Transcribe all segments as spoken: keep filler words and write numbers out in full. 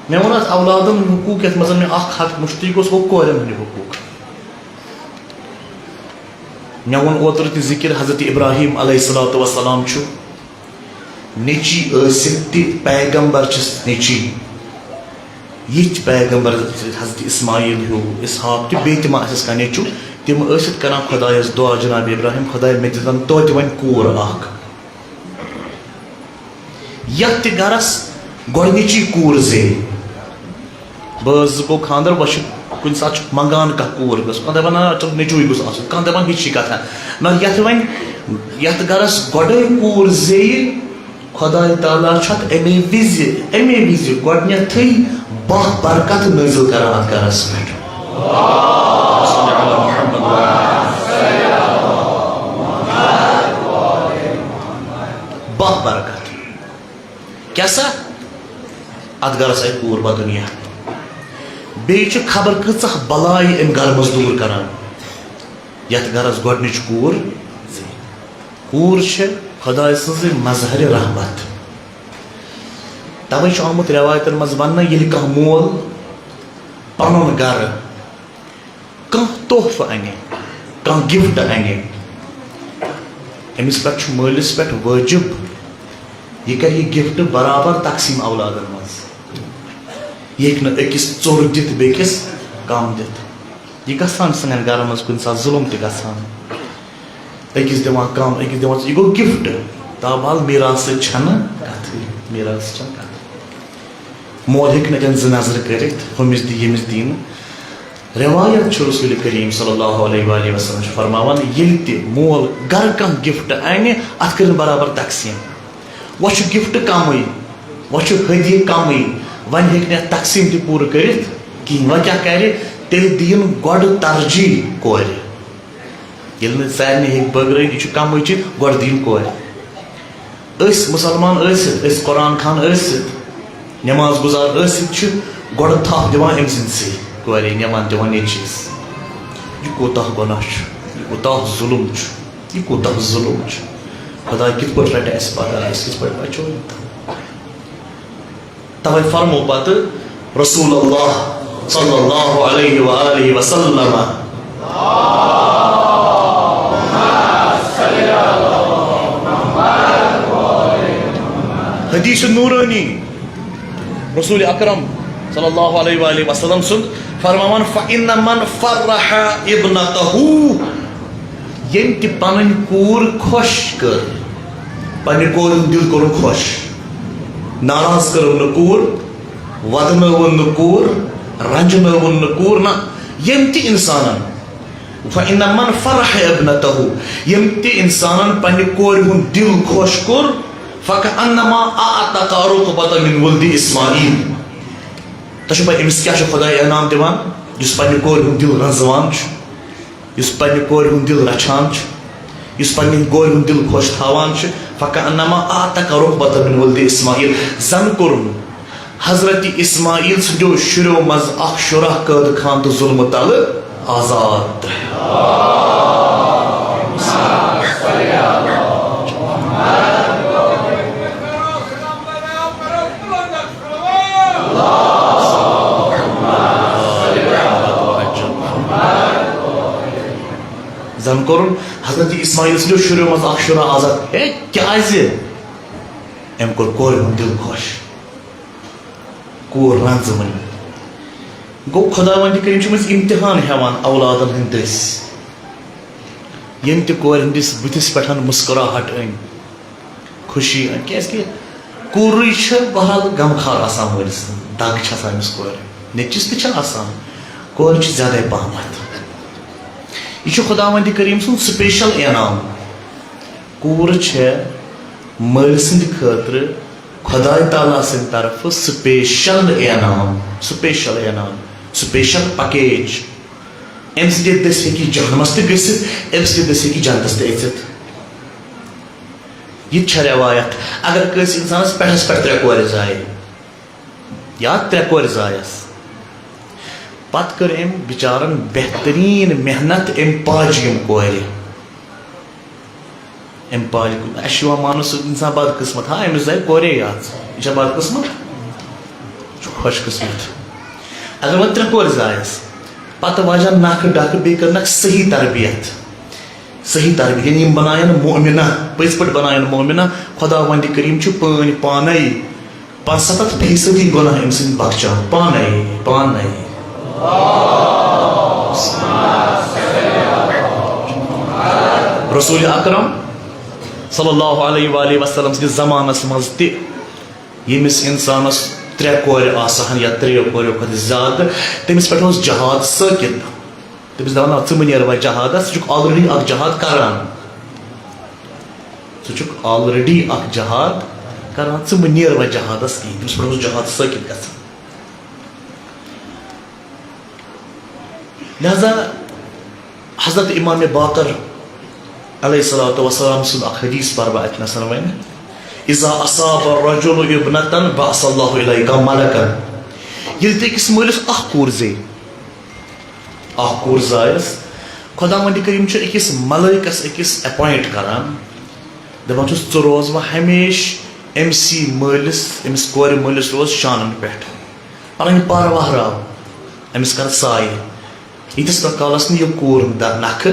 مےٚ ووٚن اَتھ اولادَن ہٕنٛدۍ حقوٗق، یَتھ منٛز مےٚ اَکھ حق مُشتٕے گوٚژھ، گوٚو کورٮ۪ن ہٕنٛدۍ حقوٗق۔ مےٚ ووٚن اوترٕ تہِ ذِکِر، حضرت ابراہیم علیہ الصلوۃ والسلام چھُ نیٚچی ٲسِتھ تہِ پیغمبر چھِس نیٚچی۔ یِتھۍ پیغمبر حضرت اسماعیل ہیوٗ، اسحاق تہِ، بیٚیہِ تہِ ما آسٮ۪س کانٛہہ نیٚچوٗ، تِم ٲسِتھ کران خۄدایَس دُعا، جناب ابراہیم، خۄدایا، مےٚ دِتَن توتہِ وۄنۍ کوٗر اَکھ۔ یَتھ تہِ گَرَس گۄڈٕنِچی کوٗر زیٚیہِ، بٲژ زٕ گوٚو خانٛدر، وۄنۍ چھُ کُنہِ ساتہٕ چھُ منٛگان کانٛہہ کوٗر گٔژھ، کانٛہہ دَپان، "نہ، چلو، نیٚچوٗے گوٚژھ آسُن"، کانٛہہ دَپان، "یہِ چھِ کَتھا"۔ مگر یَتھ وۄنۍ، یَتھ گَرَس گۄڈَے کوٗر زیٚیہِ، خۄداے تعالیٰ چھُ اَتھ اَمے وِزِ، اَمے وِزِ گۄڈٕنٮ۪تھٕے باہ برکت نٲزِل کران اَتھ گَرَس پٮ۪ٹھ۔ باہ برکت۔ کیٛاہ سا؟ اَتھ گَرَس آیہِ کوٗر بدُنیا۔ بیٚیہِ چھِ خبر کۭژاہ بَلاے اَمہِ گَرٕ منٛز دوٗر کران، یَتھ گَرَس گۄڈٕنِچ کوٗر زیٚیہِ۔ کوٗر چھِ خۄداے سٕنٛزٕے مظہرِ رحمت۔ تَوَے چھُ آمُت رٮ۪وایتَن منٛز وَننہٕ، ییٚلہِ کانٛہہ مول پَنُن گَرٕ کانٛہہ تحفہٕ اَنہِ، کانٛہہ gift اَنہِ، أمِس پٮ۪ٹھ چھُ مٲلِس پٮ۪ٹھ وٲجِب، یہِ کَرِ یہِ gift برابر تقسیٖم اولادَن منٛز۔ یہِ ہیٚکہِ نہٕ أکِس ژوٚر دِتھ، بیٚکِس کَم دِتھ۔ یہِ گژھان چھُ سانٮ۪ن گَرَن منٛز کُنہِ ساتہٕ ظُلُم تہِ گژھان۔ أکِس دِوان کَم، أکِس دِوان، یہِ گوٚو gift۔ تابحال میٖراث سۭتۍ چھَنہٕ کَتھٕے، میٖراث چھَنہٕ کَتھٕے۔ مول ہیٚکہِ نہٕ تِم زٕ نظرٕ کٔرِتھ، ہُمِس دِ، ییٚمِس دِی نہٕ۔ رٮ۪وایت چھُ رسول کریم صلی اللہ علیہ وآلہ وسلم چھُ فرماوان، ییٚلہِ تہِ مول گَرٕ کانٛہہ gift اَنہِ، اَتھ کٔرِن برابر تقسیٖم۔ وۄنۍ چھُ gift کمٕے، وۄنۍ چھُ ہدیہِ کمٕے، وۄنۍ ہیٚکہِ نہٕ اَتھ تقسیٖم تہِ پوٗرٕ کٔرِتھ کِہیٖنۍ۔ وۄنۍ کیٛاہ کَرِ؟ تیٚلہِ دِیِن گۄڈٕ ترجیح کورِ۔ ییٚلہِ نہٕ سارنٕے ہیٚکہِ بٲگرٲوِتھ، یہِ چھُ کمٕے چیٖز، گۄڈٕ دِیِن کورِ۔ أسۍ مُسلمان ٲسِتھ، أسۍ قرآن خوان ٲسِتھ، نماز گُزار ٲسِتھ چھِ گۄڈٕ تھپھ دِوان أمۍ سٕنٛدسٕے کورِ، نِوان دِوان نیٚچوِس۔ یہِ کوٗتاہ گۄناہ چھُ، یہِ کوٗتاہ ظُلُم چھُ، یہِ کوٗتاہ ظُلُم چھُ۔ خۄداے کِتھ پٲٹھۍ رَٹہِ اَسہِ پَگاہ، أسۍ کِتھ پٲٹھۍ بَچو یہِ؟ تَوَے فرموو پَتہٕ رسول اللہ صلی اللہ علیہ وآلہ وسلم۔ حدیث نورانی رسول اکرم صلی اللہ علیہ وآلہ وسلم سُنٛد فرماوان، فَإِنَّ مَنْ فَرَّحَ ابْنَتَهُ، ییٚمۍ تہِ پنٕنۍ کوٗر خۄش کٔر، پننہِ کورِ ہُنٛد دِل کوٚرُن خۄش، ناراض کٔرٕن نہٕ کوٗر، وَدنٲوٕن نہٕ کوٗر، رنجنٲوٕن نہٕ کوٗر، نہ، ییٚمۍ تہِ اِنسانن، فَإِنَّ مَنْ فَرَّحَ ابْنَتَهُ، ییٚمۍ تہِ اِنسانن پننہِ کورِ ہُنٛد دِل خۄش کوٚر، فَكَأَنَّمَا أَعْتَقَ رَقَبَةً مِنْ وَلَدِ إِسْمَاعِيلَ۔ تۄہہِ چھُو پَے أمِس کیٛاہ چھُ خۄداے انعام دِوان؟ یُس پننہِ کورِ ہُنٛد دِل رنٛزوان چھُ، یُس پننہِ کورِ ہُنٛد دِل رچھان چھُ، یُس پننہِ کورِ ہُنٛد دِل خۄش تھاوان چھُ، فَكَأَنَّمَا أَعْتَقَ رَقَبَةً مِنْ وَلَدِ إِسْمَاعِيلَ، زَن کوٚرُن حضرت اسماعیل سٕنٛدیو شُریو منٛز اکھ شُراہ قٲدٕ خان تہٕ ظُلمہٕ تلہٕ آزاد۔ زن کوٚرُن حضرت اسماعیل سٕنٛدیو شُریو منٛز اکھ شُرا آزاد۔ ہے، کیازِ؟ أمۍ کوٚر کورِ ہُنٛد دِل خۄش۔ کوٗر رنٛزٕ وٕنہِ۔ گوٚو، خۄداوندِ کریم چھُ أمِس امتحان ہٮ۪وان اولادن ہٕنٛدۍ دٔسۍ۔ ییٚمۍ تہِ کورِ ہٕنٛدِس بٕتھِس پٮ۪ٹھ مسکراہٹ أنۍ، خوشی أنۍ، کیازِ کہِ کوٗرٕے چھِ بہرحال غمخار آسان مٲلِس، دگ چھِ آسان أمِس کورِ، نیٚچوِس تہِ چھِ آسان، کورِ چھِ زیادَے پہمتھ۔ یہِ چھُ خۄداوندِ کریم سُنٛد special انعام۔ کوٗر چھےٚ مٲلۍ سٕنٛدِ خٲطرٕ خۄداے تعالیٰ سٕنٛدِ طرفہٕ special انعام، special انعام، special package۔ أمۍ سٕنٛدِ دٔسۍ ہیٚکہِ یہِ جہنمس تہِ گٔژھِتھ، أمۍ سٕنٛدِ دٔسۍ ہیٚکہِ یہِ جنتس تہِ أژِتھ۔ یہِ تہِ چھےٚ رٮ۪وایت۔ اگر کٲنٛسہِ انسانس پٮ۪ٹھس پٮ۪ٹھ ترٛےٚ کورِ زایہِ، یا ترٛےٚ کورِ زایَس۔ پتہٕ کٔر أمۍ بِچارَن بہتریٖن محنت، أمۍ پاجہِ یِم کورِ۔ أمۍ پاجہِ، اَسہِ چھُ یِوان ماننہٕ سُہ اِنسان بدقٕسمت، ہا، أمِس زایہِ کورے یاژ۔ یہِ چھا بدقٕسمت؟ یہِ چھُ خۄش قٕسمت۔ اگر وۄنۍ ترٛےٚ کورِ زایَس، پتہٕ واجن نکھٕ ڈکھٕ، بیٚیہِ کٔرنکھ صحیح تربیت۔ صحیح تربیت، یعنی یِم بناون مؤمنہ، پٔزۍ پٲٹھۍ بناون مؤمنہ۔ خداوند کریم چھُ پٲنۍ پانے پانٛژستتھ فیصدی گۄناہ أمۍ سٕنٛدۍ بخشان، پانے، پانے۔ رسول اکرم صلی اللہ علیہ وآلہ وسلم سٕنٛدِس زمانس منٛز تہِ ییٚمِس اِنسانَس ترٛےٚ کورِ آسہٕ ہن یا ترٛیٚیو کوریو کھۄتہٕ زیادٕ، تٔمِس پٮ۪ٹھ اوس جہاد ثٲقِت۔ تٔمِس دَپان، "آ، ژٕ مہٕ نیر وۄنۍ جہادَس، ژٕ چھُکھ already اَکھ جہاد کَران۔ ژٕ چھُکھ already اَکھ جہاد کَران، ژٕ مہٕ نیر وۄنۍ جہادَس کِہیٖنۍ۔" تٔمِس پٮ۪ٹھ اوس جہاد ثٲقِت گژھان۔ لہذا حضرت امام باقر علیہ الصلوۃ والسلام سُنٛد اکھ حدیث پرٕ بہٕ اتہِ نَسَن وۄنۍ۔ "اذا اصاب الرجل ابنة بعث الله اليك ملكا۔" ییٚلہِ تہِ أکِس مٲلِس اکھ کوٗر زے، اکھ کوٗر زایَس، خداوند کریم چھُ أکِس ملٲیکس أکِس appoint کران، دَپان چھُس، "ژٕ روز وۄنۍ ہمیشہِ أمۍ سی مٲلِس، أمِس کورِ مٲلِس روز شانن پٮ۪ٹھ، پنٕنۍ پر وہراو، أمِس کر سایہِ۔" ییٖتِس کالس نہٕ یہِ کوٗر نہ-، نکھٕ،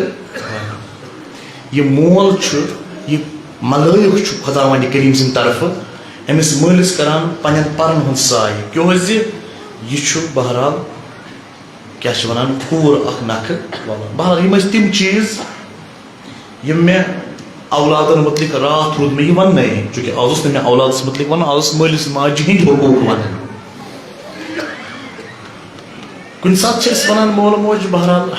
یہِ مول چھُ، یہِ ملٲیک چھُ خداوند کریم سٕنٛدِ طرفہٕ أمِس مٲلِس کران پننٮ۪ن پرن ہُنٛد سایہِ، کیازِ یہِ چھُ بہرحال، کیٛاہ چھِ ونان، کوٗر اکھ نکھٕ۔ بہرحال، یِم ٲسۍ تِم چیٖز یِم مےٚ اولادن مُتعلِق راتھ روٗد مےٚ یہِ وننَے، چوٗنٛکہِ آز اوس نہٕ مےٚ اولادس مُتعلِق ونُن، آز اوس مٲلِس ماجہِ ہٕنٛدۍ حقوٗق ونٕنۍ۔ کُنہِ ساتہٕ چھِ أسۍ ونان مول موج، بہرحال،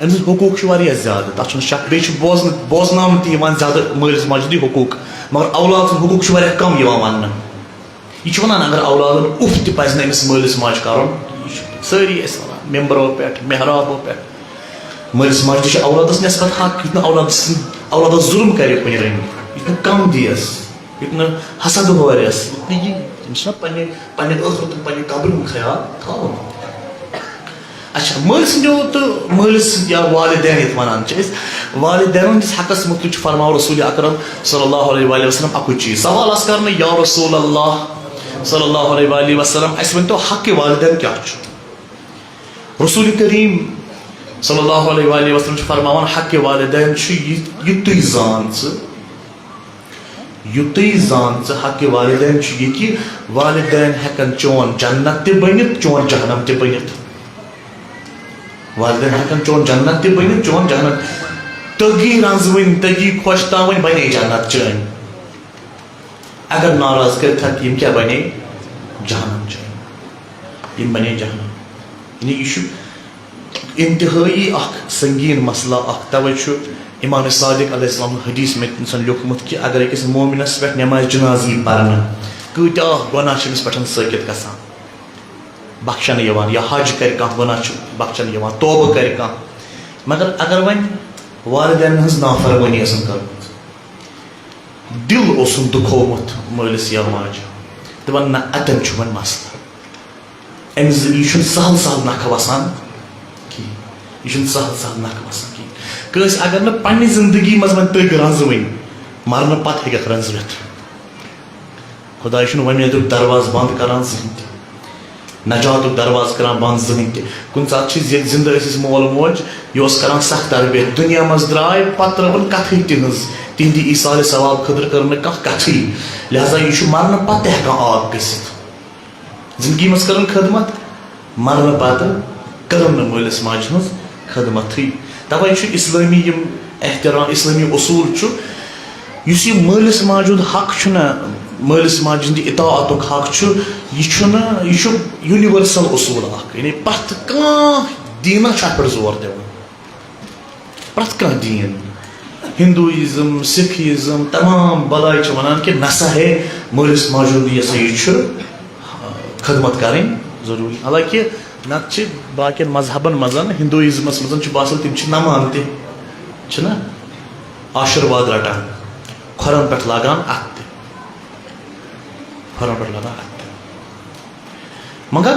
أمۍ سٕنٛدۍ حقوٗق چھِ واریاہ زیادٕ، تَتھ چھُنہٕ شک۔ بیٚیہِ چھُ بوزنہٕ، بوزناونہٕ تہِ یِوان زیادٕ مٲلِس ماجہِ ہٕنٛدۍ حقوٗق، مگر اولاد سٕنٛدۍ حقوٗق چھِ واریاہ کم یِوان وننہٕ۔ یہِ چھُ ونان، اگر اولادن اُف تہِ پزِ نہٕ أمِس مٲلِس ماجہِ کرُن، یہِ چھُ سٲری أسۍ ونان، ممبرو پٮ۪ٹھ، محرابو پٮ۪ٹھ۔ مٲلِس ماجہِ تہِ چھُ اولادس نٮ۪سبت حق، یُتھ نہٕ اولادس سٕنٛد، اولادس ظُلُم کرِ کُنہِ رٔنگۍ، یُتھ نہٕ کم دِیس، یُتھ نہٕ حسد ہورٮ۪س، یُتھ نہٕ یہِ، أمِس چھُنہ پننہِ، پننہِ ٲخرت تہٕ پننہِ قبرِ ہُنٛد خیال تھاوُن۔ اچھا، مٲلۍ سٕنٛدیو تہٕ مٲلِس یا والدین یَتھ وَنان چھِ أسۍ، والدینَن ہٕنٛدِس حقَس مُتعلِق چھُ فرماوان رسول اکرم صلی اللہ علیہ وآلہ وسلم اَکُے چیٖز۔ سوال آسہِ کَرنہٕ، یا رسول اللہ صلی اللہ علیہ وآلہ وسلم، اَسہِ ؤنۍتو حقِ والدین کیٛاہ چھُ؟ رسول کریم صلی اللہ علیہ وآلہ وسلم چھُ فرماوان، حقِ والدین چھُ یہِ، یہِ تُہۍ زان ژٕ، یُتُے زان ژٕ حقِ والدین چھُ یہِ کہِ والدین ہٮ۪کن چون جنت تہِ بٔنِتھ، چون جہنم تہِ بٔنِتھ۔ والدین ہٮ۪کن چون جنت تہِ بٔنِتھ، چون جہنم۔ تٔگی رنزوٕنۍ، تٔگی خۄش تاوٕنۍ، بنے جنت چٲنۍ۔ اگر ناراض کٔرِتھ ہٮ۪کھ، یِم کیٛاہ بنے؟ جہنم چٲنۍ۔ یِم بنے جہنم۔ یعنی یہِ چھُ انتہٲیی اکھ سنگین مسئلہ اکھ۔ توے چھُ امام صادق علیہ السلام حدیث مےٚ تٔمۍ سُنٛد لیوٚکھمُت کہِ اگر أکِس مومنس پٮ۪ٹھ نماز جنازٕ یی پرنہٕ، کۭتیاہ گۄناہ چھِ أمِس پٮ۪ٹھ ثٲقِت گژھان، بخشنہٕ یِوان، یا حج کرِ کانٛہہ، گۄناہ چھُ بخشنہٕ یِوان، توبہٕ کرِ کانٛہہ۔ مگر اگر وۄنۍ والدینن ہٕنٛز نافرمٲنی ٲسٕن کٔرمٕژ، دِل اوسُن دُکھومُت مٲلِس یا ماجہِ، دپان، نہ، اتٮ۪ن چھُ وۄنۍ مسلہٕ۔ أمِس زِ-، یہِ چھُنہٕ سہل سہل نکھٕ وسان کِہیٖنۍ۔ یہِ چھُنہٕ سہل سہل نکھٕ وسان کِہیٖنۍ۔ کٲنٛسہِ اگر نہٕ پننہِ زندگی منٛز وۄنۍ تٔگۍ رنٛزوٕنۍ، مرنہٕ پتہٕ ہیٚکٮ۪کھ رنٛزوِتھ۔ خۄداے چھُنہٕ وۄمیدُک دروازٕ بنٛد کران زٕہٕنۍ تہِ، نجاتُک دروازٕ کران بنٛد زٕہٕنۍ تہِ۔ کُنہِ ساتہٕ چھِ زِ-، زندٕ ٲسۍ أسۍ مول موج، یہِ اوس کران سخ تربیت۔ دُنیا منٛز درٛاے، پتہٕ ترٲوٕن کتھٕے تِہٕنٛز، تِہنٛدِ ایصالِ ثواب خٲطرٕ کٔر نہٕ کانٛہہ کتھٕے۔ لہذا یہِ چھُ مرنہٕ پتہٕ تہِ ہٮ۪کان عاق گٔژھِتھ۔ زندگی منٛز کٔرٕن خدمت، مرنہٕ پتہٕ کٔرٕن نہٕ مٲلِس ماجہِ ہٕنٛز خدمتٕے۔ توے چھُ اسلٲمی یِم احترام، اسلٲمی اصوٗل چھُ، یُس یہِ مٲلِس ماجہِ ہُنٛد حق چھُنہ، مٲلِس ماجہِ ہٕنٛدِ اطاعتُک حق چھُ، یہِ چھُنہٕ، یہِ چھُ universal اصوٗل اکھ، یعنی پرٛٮ۪تھ کانٛہہ دیٖنہ چھُ اتھ پٮ۪ٹھ زور دِوان۔ پرٛٮ۪تھ کانٛہہ دیٖن، ہندوٗازم، سکھ ازم، تمام بلاے چھِ ونان کہِ نسا ہے، مٲلِس ماجہِ ہُنٛد یہِ ہسا یہِ چھُ خدمت کرٕنۍ ضروٗری۔ حالانکہ نتہٕ چھِ باقین مذہبن منٛز، ہندوٗازمس منٛز چھُ باسان تِم چھِ نمان تہِ، چھِنہ آشیٖرواد رٹان، کھۄرن پٮ۪ٹھ لاگان اتھٕ تہِ، کھۄرن پٮ۪ٹھ لاگان اتھٕ تہِ۔ مگر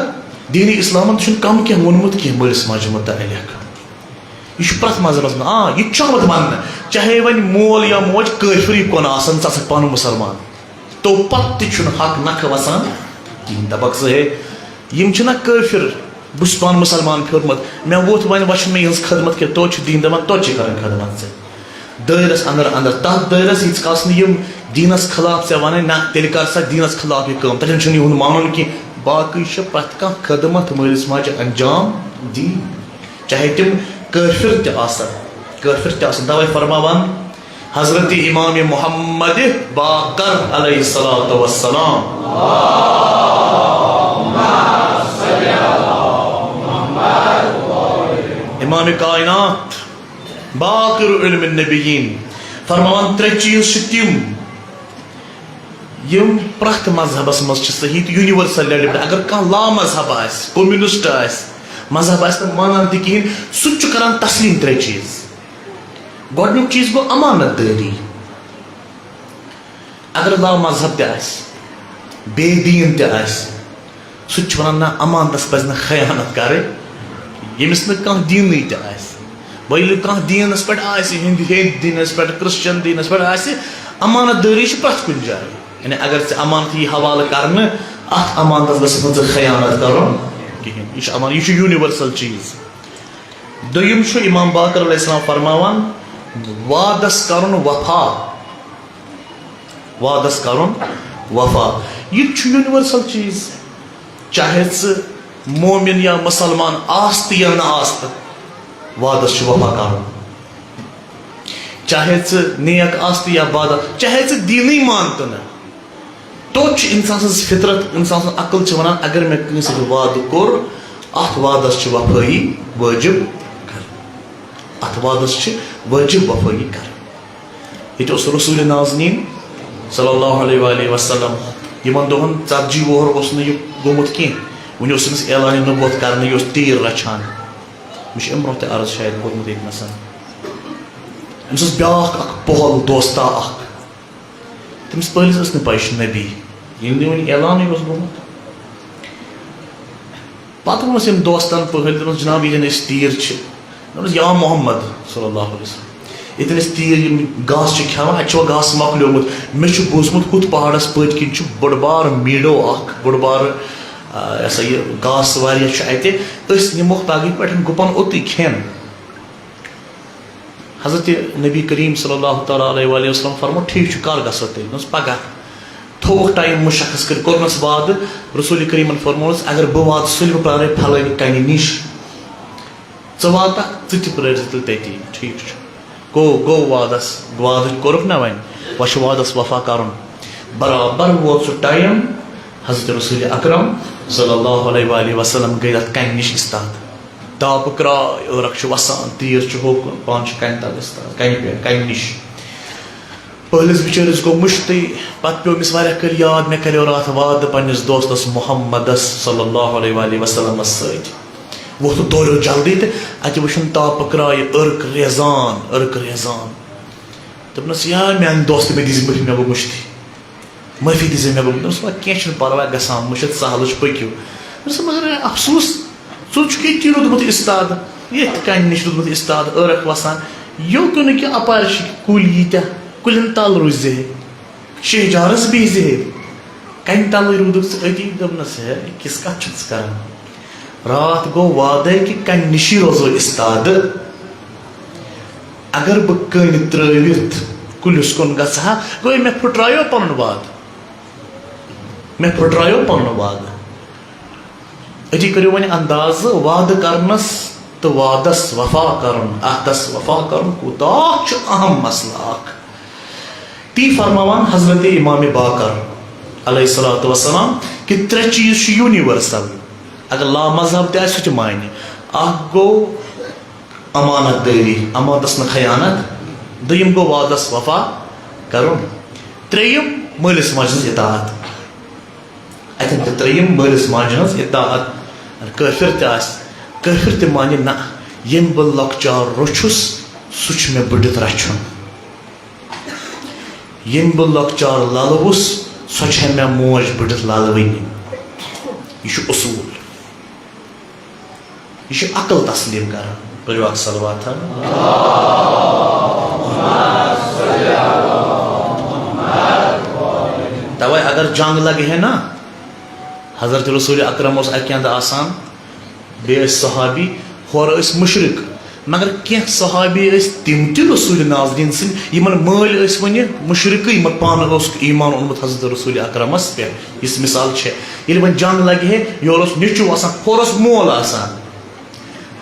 دین اسلامن چھُنہٕ کم کینٛہہ ووٚنمُت کینٛہہ مٲلِس ماجہِ متعلق۔ یہِ چھُ پرٛٮ۪تھ مذہبس منٛز، آ، یہِ تہِ چھُ آمُت وننہٕ، چاہے وۄنۍ مول یا موج کٲفرٕے کُن آسن، ژٕ آسکھ پانہٕ مُسلمان، تو پتہٕ تہِ چھُنہٕ حق نکھٕ وسان کِہیٖنۍ۔ دَپَکھ ژٕ، ہے، یِم چھِنہ کٲفِر، بہٕ چھُس پانہٕ مُسلمان پھیوٚرمُت، مےٚ ووٚتھ وۄنۍ وۄچھُن مےٚ یِہٕنٛز خدمت کینٛہہ، توتہِ چھِ دیٖن دَپان، توتہِ چھِ کَرٕنۍ خدمت ژےٚ۔ دٲیرَس اندر اندر، تَتھ دٲیرَس ییٖتِس کالَس نہٕ یِم دیٖنَس خلاف ژےٚ وَنَن، نہ، تیٚلہِ کَر سا دیٖنَس خلاف یہِ کٲم، تَتٮ۪ن چھُنہٕ یِہُنٛد مانُن کینٛہہ۔ باقٕے چھِ پرٛٮ۪تھ کانٛہہ خدمت مٲلِس ماجہِ انجام دی، چاہے تِم کٲفِر تہِ آسَن، کٲفِر تہِ آسَن۔ تَوَے فرماوان حضرت امام محمد باقر علیہ الصلوۃ والسلام۔ امام کائنات، باقر علم النبیین، فرماوان، ترٛےٚ چیٖز چھِ تِم، یِم پرٛٮ۪تھ مذہبَس منٛز چھِ صحیح تہٕ یونیورسل لیولہِ پٮ۪ٹھ۔ اگر کانٛہہ لا مذہب آسہِ، کمیونسٹ آسہِ، مذہب آسہِ نہٕ مانان تہِ کِہیٖنۍ، سُہ تہِ چھُ کران تسلیٖم ترٛےٚ چیٖز۔ گۄڈٕنیُک چیٖز گوٚو امانت دٲری۔ اگر لا مذہب تہِ آسہِ، بے دیٖن تہِ آسہِ، سُہ تہِ چھُ وَنان، نہ، امانتَس پَزِ نہٕ خیانت کَرٕنۍ، ییٚمِس نہٕ کانٛہہ دیٖنٕے تہِ آسہِ۔ وۄنۍ ییٚلہِ کانٛہہ دیٖنَس پٮ۪ٹھ آسہِ، ہیٚنٛدۍ، ہیٚنٛدۍ دیٖنَس پٮ۪ٹھ، کرسچن دیٖنَس پٮ۪ٹھ آسہِ، امانت دٲری چھِ پرٛٮ۪تھ کُنہِ جایہِ۔ یعنی اگر ژےٚ امانت یی حوالہٕ کرنہٕ، اَتھ امانتَس گژھِ نہٕ ژٕ خیانت کَرُن کِہیٖنۍ۔ یہِ چھُ امان-، یہِ چھُ یونیورسل چیٖز۔ دوٚیِم چھُ امام باقر علیہ السلام فرماوان، وعدس کرُن وفا۔ وعدس کرُن وفا۔ یہِ تہِ چھُ یونیورسل چیٖز۔ چاہے ژٕ مومن یا مسلمان آس تہٕ یا نہ آس تہٕ، وعدس چھُ وفا کرُن۔ چاہے ژٕ نیک آس تہٕ یا بد، چاہے ژٕ دیٖنٕے مان تہٕ نہٕ، توتہِ چھُ انسان سٕنٛز فطرت، انسان سٕنٛز عقل چھِ ونان، اگر مےٚ کٲنٛسہِ سۭتۍ وعدٕ کوٚر، اتھ وعدس چھِ وفٲیی وٲجب کرٕنۍ۔ اتھ وعدس چھِ وٲجب وفٲیی کرٕنۍ۔ ییٚتہِ اوس رسول نازنین صلی اللہ علیہ وآلہ وسلم، یِمن دۄہن ژتجی وُہر اوس نہٕ یہِ گوٚمُت کینٛہہ، وُنہِ اوس أمِس اعلان نبوت کرنہٕ، یہِ اوس تیٖر رچھان۔ مےٚ چھُ امہِ برونٛہہ تہِ عرض شاید کوٚرمُت ییٚتہِ نسن۔ أمِس اوس بیٛاکھ اکھ پۄہل دوستا اکھ۔ تٔمِس پٔہلِس ٲس نہٕ پَے، یہِ چھُ نبی، ییٚلہِ نہٕ وُنہِ اعلانٕے اوس گوٚمُت۔ پتہٕ ووٚنُس أمۍ دوستن پٔہلۍ، دوٚپنَس، "جناب، ییٚتٮ۪ن أسۍ تیٖر چھِ"، دوٚپنَس، "یا محمد صلی اللہ علیہ وسلم، ییٚتٮ۪ن أسۍ تیٖر یِم گاسہٕ چھِ کھٮ۪وان، اَتہِ چھُ وۄنۍ گاسہٕ مۄکلیومُت۔ مےٚ چھُ بوٗزمُت ہُتھ پہاڑس پٔتۍ کِنۍ چھُ بٔڑ بار میٖڈو اکھ، بٔڑ بار، آ، یہِ ہسا یہِ گاسہٕ واریاہ چھُ اَتہِ۔ أسۍ نِموکھ تاکہِ پٮ۪ٹھٮ۪ن گُپن اوٚتُے کھٮ۪ن۔" حضرت نبی کریم صلی اللہ تعالیٰ علیہ وآلہ وسلم فرموو، "ٹھیٖک چھُ، کر گژھو تیٚلہِ؟" دوٚپنَس، "پگاہ۔" تھووُکھ ٹایم مُشخص کٔرِتھ، کوٚرنَس وعدٕ۔ رسول کریمن فرموونَس، "اگر بہٕ واتہٕ سُلہِ، بہٕ پرٛارے پھلٲنہِ کَنہِ نِش۔ ژٕ واتَکھ، ژٕ تہِ پرٛٲرۍ زِ تیٚلہِ تٔتی۔" ٹھیٖک چھُ۔ گوٚو، گوٚو وعدَس، وعدٕ کوٚرُکھ نہ وۄنۍ، وۄنۍ چھُ وعدَس وفا کَرُن۔ برابر ووت سُہ ٹایم، حضرت رسول اکرم صلی اللہ علیہ وآلہ وسلم گٔے اَتھ کَنہِ نِش استاد۔ تاپہٕ کرٛاے، عٲرق چھُ وَسان، تیٖر چھُ ہوکُن، پانہٕ چھُ کَنہِ تَل استاد، کَنہِ پٮ۪ٹھ، کَنہِ نِش۔ پٔہلِس بِچٲرِس گوٚو مُشتٕے، پَتہٕ پیوٚو أمِس واریاہ کٲلۍ یاد، مےٚ کَریو راتھ وعدٕ پنٛنِس دوستَس محمدَس صلی اللہ علیہ وآلہ وسلمَس سۭتۍ۔ ووٚتھ تہٕ دوریو جلدی تہٕ اَتہِ وٕچھُن تاپہٕ کرٛاے، عٲرق ریزان، عٲرق ریزان۔ دوٚپنَس، "یا میٛانہِ دوستہٕ، مےٚ دِژ مٔشِتھ، مےٚ گوٚو مُشتٕے۔" معٲفی دِژ مےٚ گوٚمُت۔ دوٚپمَس، "وَلہٕ کینٛہہ چھُنہٕ پَرواے، گژھان مُشِتھ سہلٕچ، پٔکِو۔" دوٚپمَس، "مگر افسوٗس، ژٕ چھُکھ ییٚتی روٗدمُت استاد، ییٚتھۍ کَنہِ نِش روٗدمُت استاد، عٲرق وَسان، یوٚکُن نہٕ کینٛہہ، اَپارِ چھِ کُلۍ ییٖتیٛاہ، کُلٮ۪ن تَل روٗزِ ہے، شہجارَس بِہزِ ہے، کَنہِ تَلٕے روٗدُکھ ژٕ أتی؟" دوٚپنَس، "ہے، یہِ کِژھ کَتھ چھُکھ ژٕ کَران؟" راتھ گوٚو وعدے کہِ کَنہِ نِشی روزو استاد۔ اگر بہٕ کٔنۍ ترٲوِتھ کُلِس کُن گژھٕ ہا، گوٚو مےٚ پھٕٹرایو پنُن وعدٕ۔ مےٚ پھٕٹرایو پنُن وعدٕ۔ أتی کٔرِو وۄنۍ اندازٕ، وعدٕ کرنس تہٕ وعدس وفا کرُن، عہدس وفا کرُن کوٗتاہ چھُ اہم مسلہٕ اکھ۔ تی فرماوان حضرت امام باقر علیہ الصلوۃ والسلام کہِ ترٛےٚ چیٖز چھِ یونیورسل۔ اگر لا مذہب تہِ آسہِ، سُہ تہِ مانہِ۔ اکھ گوٚو امانت دٲری، امانتس نہٕ خیانت۔ دوٚیِم گوٚو وعدس وفا کرُن۔ ترٛیٚیِم مٲلِس ماجہِ ہٕنٛز اطاعت۔ اتٮ۪ن تہِ ترٛیٚیِم مٲلِس ماجہِ ہٕنٛز اطاعت۔ کٲفِر تہِ آسہِ، کٲفِر تہِ مانہِ نہ، ییٚمۍ بہٕ لۄکچار روٚچھُس، سُہ چھُ مےٚ بٔڑِتھ رچھُن۔ ییٚمۍ بہٕ لۄکچار للوُس، سۄ چھےٚ مےٚ موج بٔڑِتھ للوٕنی۔ یہِ چھُ اصوٗل۔ یہِ چھُ عقل تسلیم کران۔ پٔرِو اکھ صلوات ہا۔ توے اگر جنگ لگہِ ہے نا، حضرت رسول اکرم اوس اکہِ اندٕ آسان، بیٚیہِ ٲسۍ صحابی، ہورٕ ٲسۍ مُشرِک۔ مگر کینٛہہ صحابی ٲسۍ تِم تہِ رسول نازنیٖن سٕنٛدۍ، یِمن مٲلۍ ٲسۍ وُنہِ مُشرِکٕے، مگر پانہٕ اوسُکھ ایمان اوٚنمُت حضرت رسول اکرمس پٮ۪ٹھ۔ یِژھ مثال چھےٚ، ییٚلہِ وۄنۍ جنگ لگہِ ہے، یورٕ اوس نیٚچو آسان، ہورٕ اوس مول آسان۔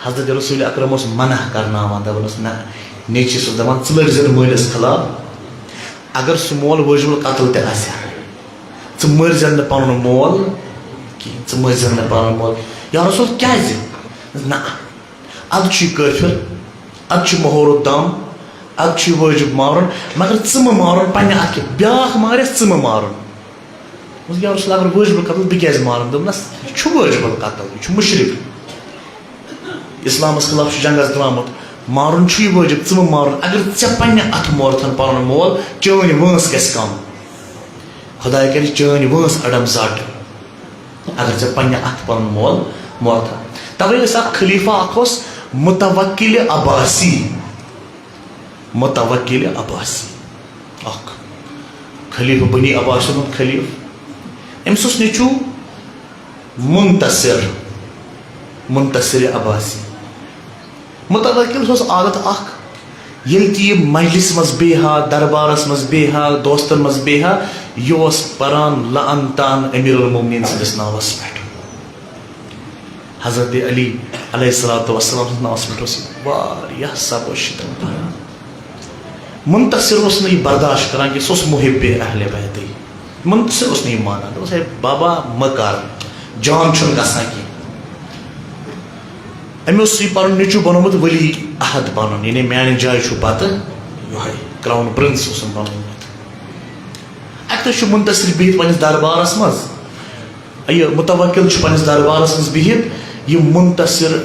حضرت رسول اکرم اوس منع کرناوان، دپان اوس، نہ، نیٚچوِس اوس دپان، ژٕ لٔڑۍ زِ نہٕ مٲلِس خلاف، اگر سُہ مول وٲجِب القتل تہِ آسہِ ہا، ژٕ مٲرۍ زِ نہٕ پنُن مول کِہینۍ، ژٕ مٲرۍ زِ نہٕ پنُن مول۔ یا رسول، کیازِ؟ نہ، ادٕ چھُ یہِ کٲفِر، ادٕ چھُ مہور الدم، ادٕ چھُ یہِ وٲجِب مارُن، مگر ژٕ مہٕ مارُن پننہِ اتھٕ کہِ، بیاکھ مارٮ۪س، ژٕ مہٕ مارُن۔ دوٚپمَس، یا رسول، اگر وٲجِب القتل، بہٕ کیازِ مارُن؟ دوٚپنَس، یہِ چھُ وٲجِب القتل، یہِ چھُ مُشرِک، اسلامس خلاف چھُ جنگس درامُت، مارُن چھُ یہِ وٲجِب، ژٕ مہٕ مارُن۔ اگر ژےٚ پننہِ اتھٕ مورتھن پنُن مول، چٲنۍ وٲنٛس گژھِ کم، خداے کرِ چٲنۍ وٲنٛس اڈم زٹ، اگر ژےٚ پننہِ اتھٕ پنُن مول مورتھن۔ توے ٲسۍ اکھ خلیفہ اکھ اوس متوکل عباسی، متوکل عباسی، اکھ خلیفہ بنی عباسین ہُنٛد خلیفہ۔ أمِس اوس نیٚچو منتصر، منتصر عباسی۔ متوکلس اوس عادت اکھ، ییٚلہِ تہِ یہِ مجلس منٛز بیٚہہِ ہا، دربارس منٛز بیٚہہِ ہا، دوستن منٛز بیٚہہِ ہا، یہِ اوس پران لعنتان امیر المومنین سٕنٛدِس ناوس پٮ۪ٹھ۔ حضرت علی علیہ الصلوۃ والسلام سٕنٛدِس ناوس پٮ۪ٹھ اوس یہِ واریاہ صبر و شتم پران۔ منتصر اوس نہٕ یہِ برداشت کران کینٛہہ، سُہ اوس محب اہل بیتٕے۔ منتصر اوس نہٕ یہِ مانان، دوٚپُس، ہے بابا، مہ کر، جان چھُنہٕ گژھان کینٛہہ۔ أمۍ اوس یہِ پنُن نیٚچو بنومُت ولی عہد پنُن، یعنی میانہِ جایہِ چھُ پتہٕ یِہوٚے، کراؤن پرنس اوسُن بنومُت۔ اکہِ دۄہ چھُ منتصر بِہِتھ پننِس دربارس منٛز، یہِ متوکل چھُ پننِس دربارس منٛز بِہِتھ، یہِ منتصر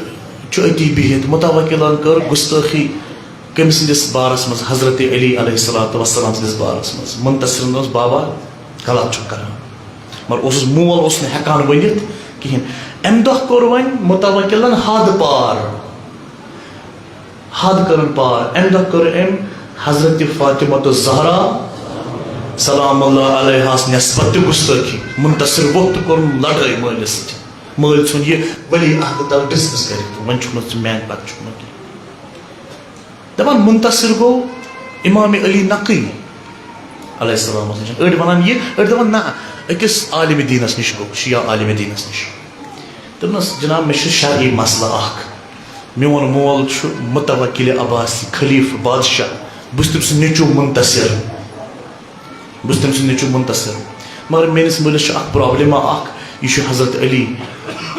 چھُ أتی بِہِتھ۔ متوکلن کٔر گستٲخی کٔمۍ سٕنٛدِس بارس منٛز؟ حضرت علی علیہ الصلوۃ والسلام سٕنٛدِس بارس منٛز۔ منتصرن دوٚپُس، بابا، غلط چھُکھ کران۔ مگر اوسُس، مول اوس نہٕ ہٮ۪کان ؤنِتھ کِہینۍ۔ امہِ دۄہ کوٚر وۄنۍ متوکلن حد پار، حد کٔرٕن پار۔ امہِ دۄہ کٔر أمۍ حضرت فاطمہ الزہرا سلام اللہ علیہاس نسبت تہِ گستٲخی۔ منتصر ووٚتھ تہٕ کوٚرُن لڑٲے مٲلِس سۭتۍ۔ مٲلۍ ژھُن یہِ ولی عہد تل ڈسمس کٔرِتھ، وۄنۍ چھُکھ نہٕ ژٕ میانہِ پتہٕ چھُکھ نہٕ کینٛہہ۔ دپان منتصر گوٚو امام علی نقی علیہ السلامس نِش۔ أڑۍ ونان یہِ، أڑۍ دپان نہ، أکِس عالم دینس نِش گوٚو، شیعہ عالم دینس نِش۔ دوٚپنس، جناب، مےٚ چھُ شرعی مسلہٕ اکھ۔ میون مول چھُ متوکل عباسی، خلیفہٕ، بادشاہ۔ بہٕ چھُس تٔمۍ سُنٛد نیٚچو منتصر۔ بہٕ چھُس تٔمۍ سُنٛد نیٚچو منتصر۔ مگر میٲنِس مٲلِس چھُ اکھ پرابلم اکھ، یہِ چھُ حضرت علی